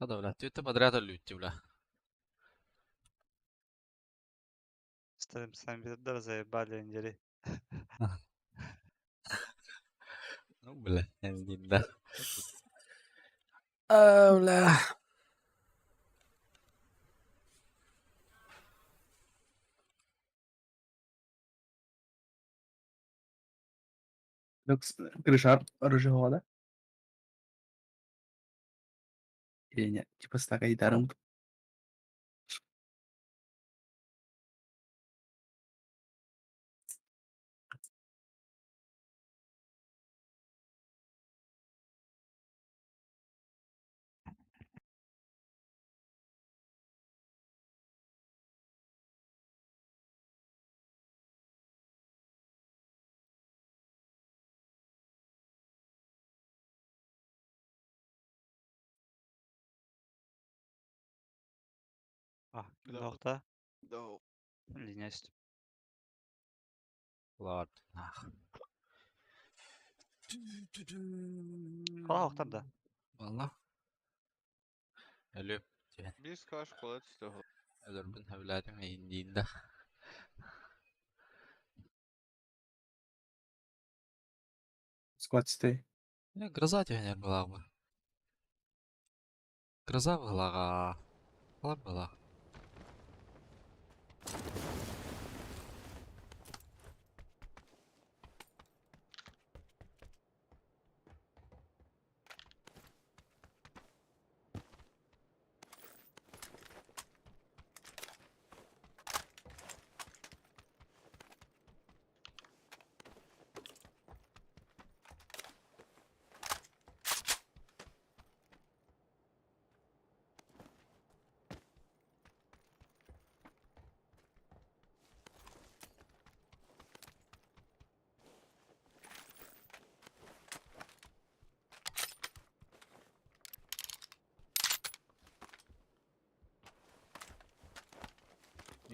Да, бля, ты это подряд лютти, бля. Старым сами да заебали индери. Ну, бля, не да. А, бля. Крышар оружие да? Или нет? Типа стакай даром. А, Да. нокта. Да. Линия үстü. Ладно. Нах. Қала оқтар да. Валла. Әлі. Бир скаш кола түсті. Өлөрбүн хөбүлээтим эйиндиин да. Склад стей. Э, гроза тегенер булагы. Гроза булага. Кала була.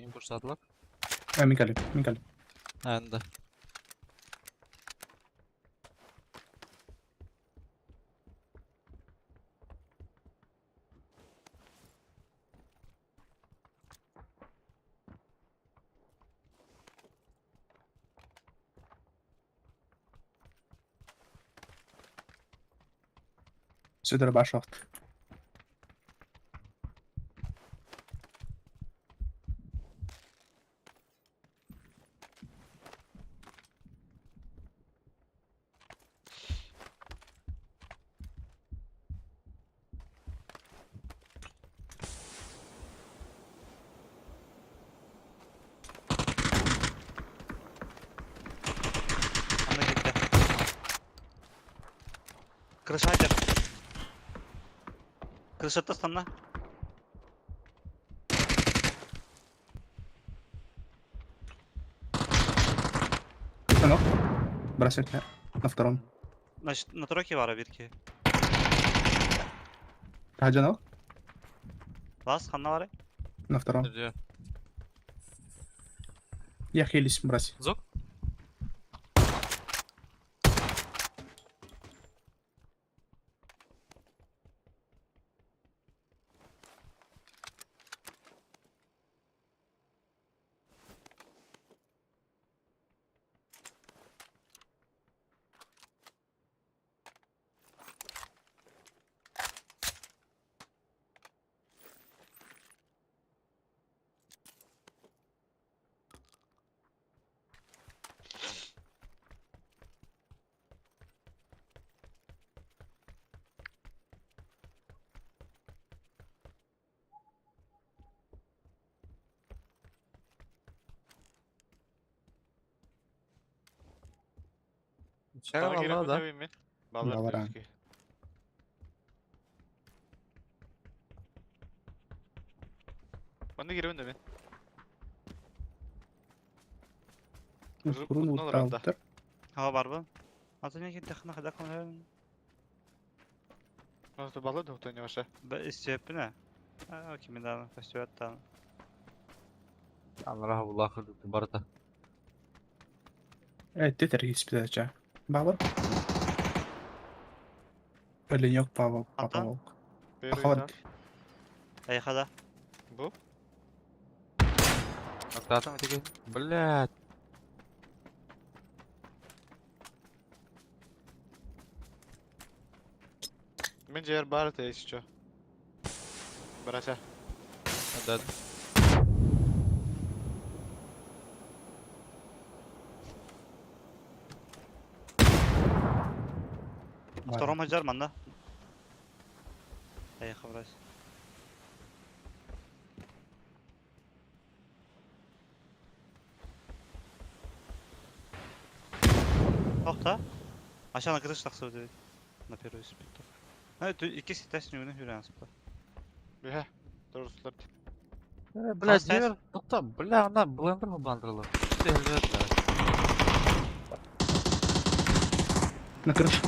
Мин пуштаатылар. А, мин кэлим, мин кэлим. Анда. Сюда башот. Аны кэллэ. Крышайдер. Крышата станна. Станок. Бросать на втором. Значит, на тройке бара бир киһи. Хаджанал? Вас, ханна баарый? На втором. Где? Я хились, брать. Зок? Саҥа Чэ, киирэн да. бүтэ мин. Баллар Баларан. түскэ. Манна киирэн да мин. Курун Кутун олорор да. уттаабыттар. Ха барбын. Аты не киттэххинэ хайдах көмөлөһөбүн? Просто баллар да не ваша. Истиэппин ээ. Аа, кими даҕаны көстүбэт даҕаны. Анара булаах барыта. Тетер испитача. Баба. Оленек папа Антон? волк. Первый Пахават. этаж. Эйиэхэ да? Бу. Аттаатым итиги. Блядь. Мин дьиэр баар этэ еще. Брася. Да. Втором хадьар манна. Эйиэхэ брась. Ох да. Aşağına kırış taksa ödedi. На первый спектр. Ha, икки ситес нүгүнү хүрэн аспыта. Бүһэ. Турустар. Блядь, Хас дьиэр. Тохто, бля, ана блендер бандырылар. На крыше.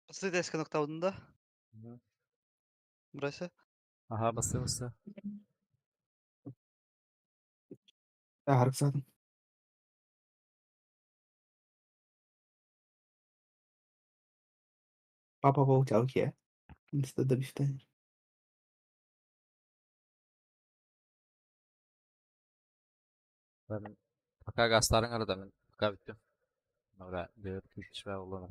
Басты деска ноктаудын да. Брася. Ага, басты, басты. Арксадым. Папа волк тялке. Инста добивтен. Пока гастарын арада мен пока бүттүм. Ора, бер күч вә улана.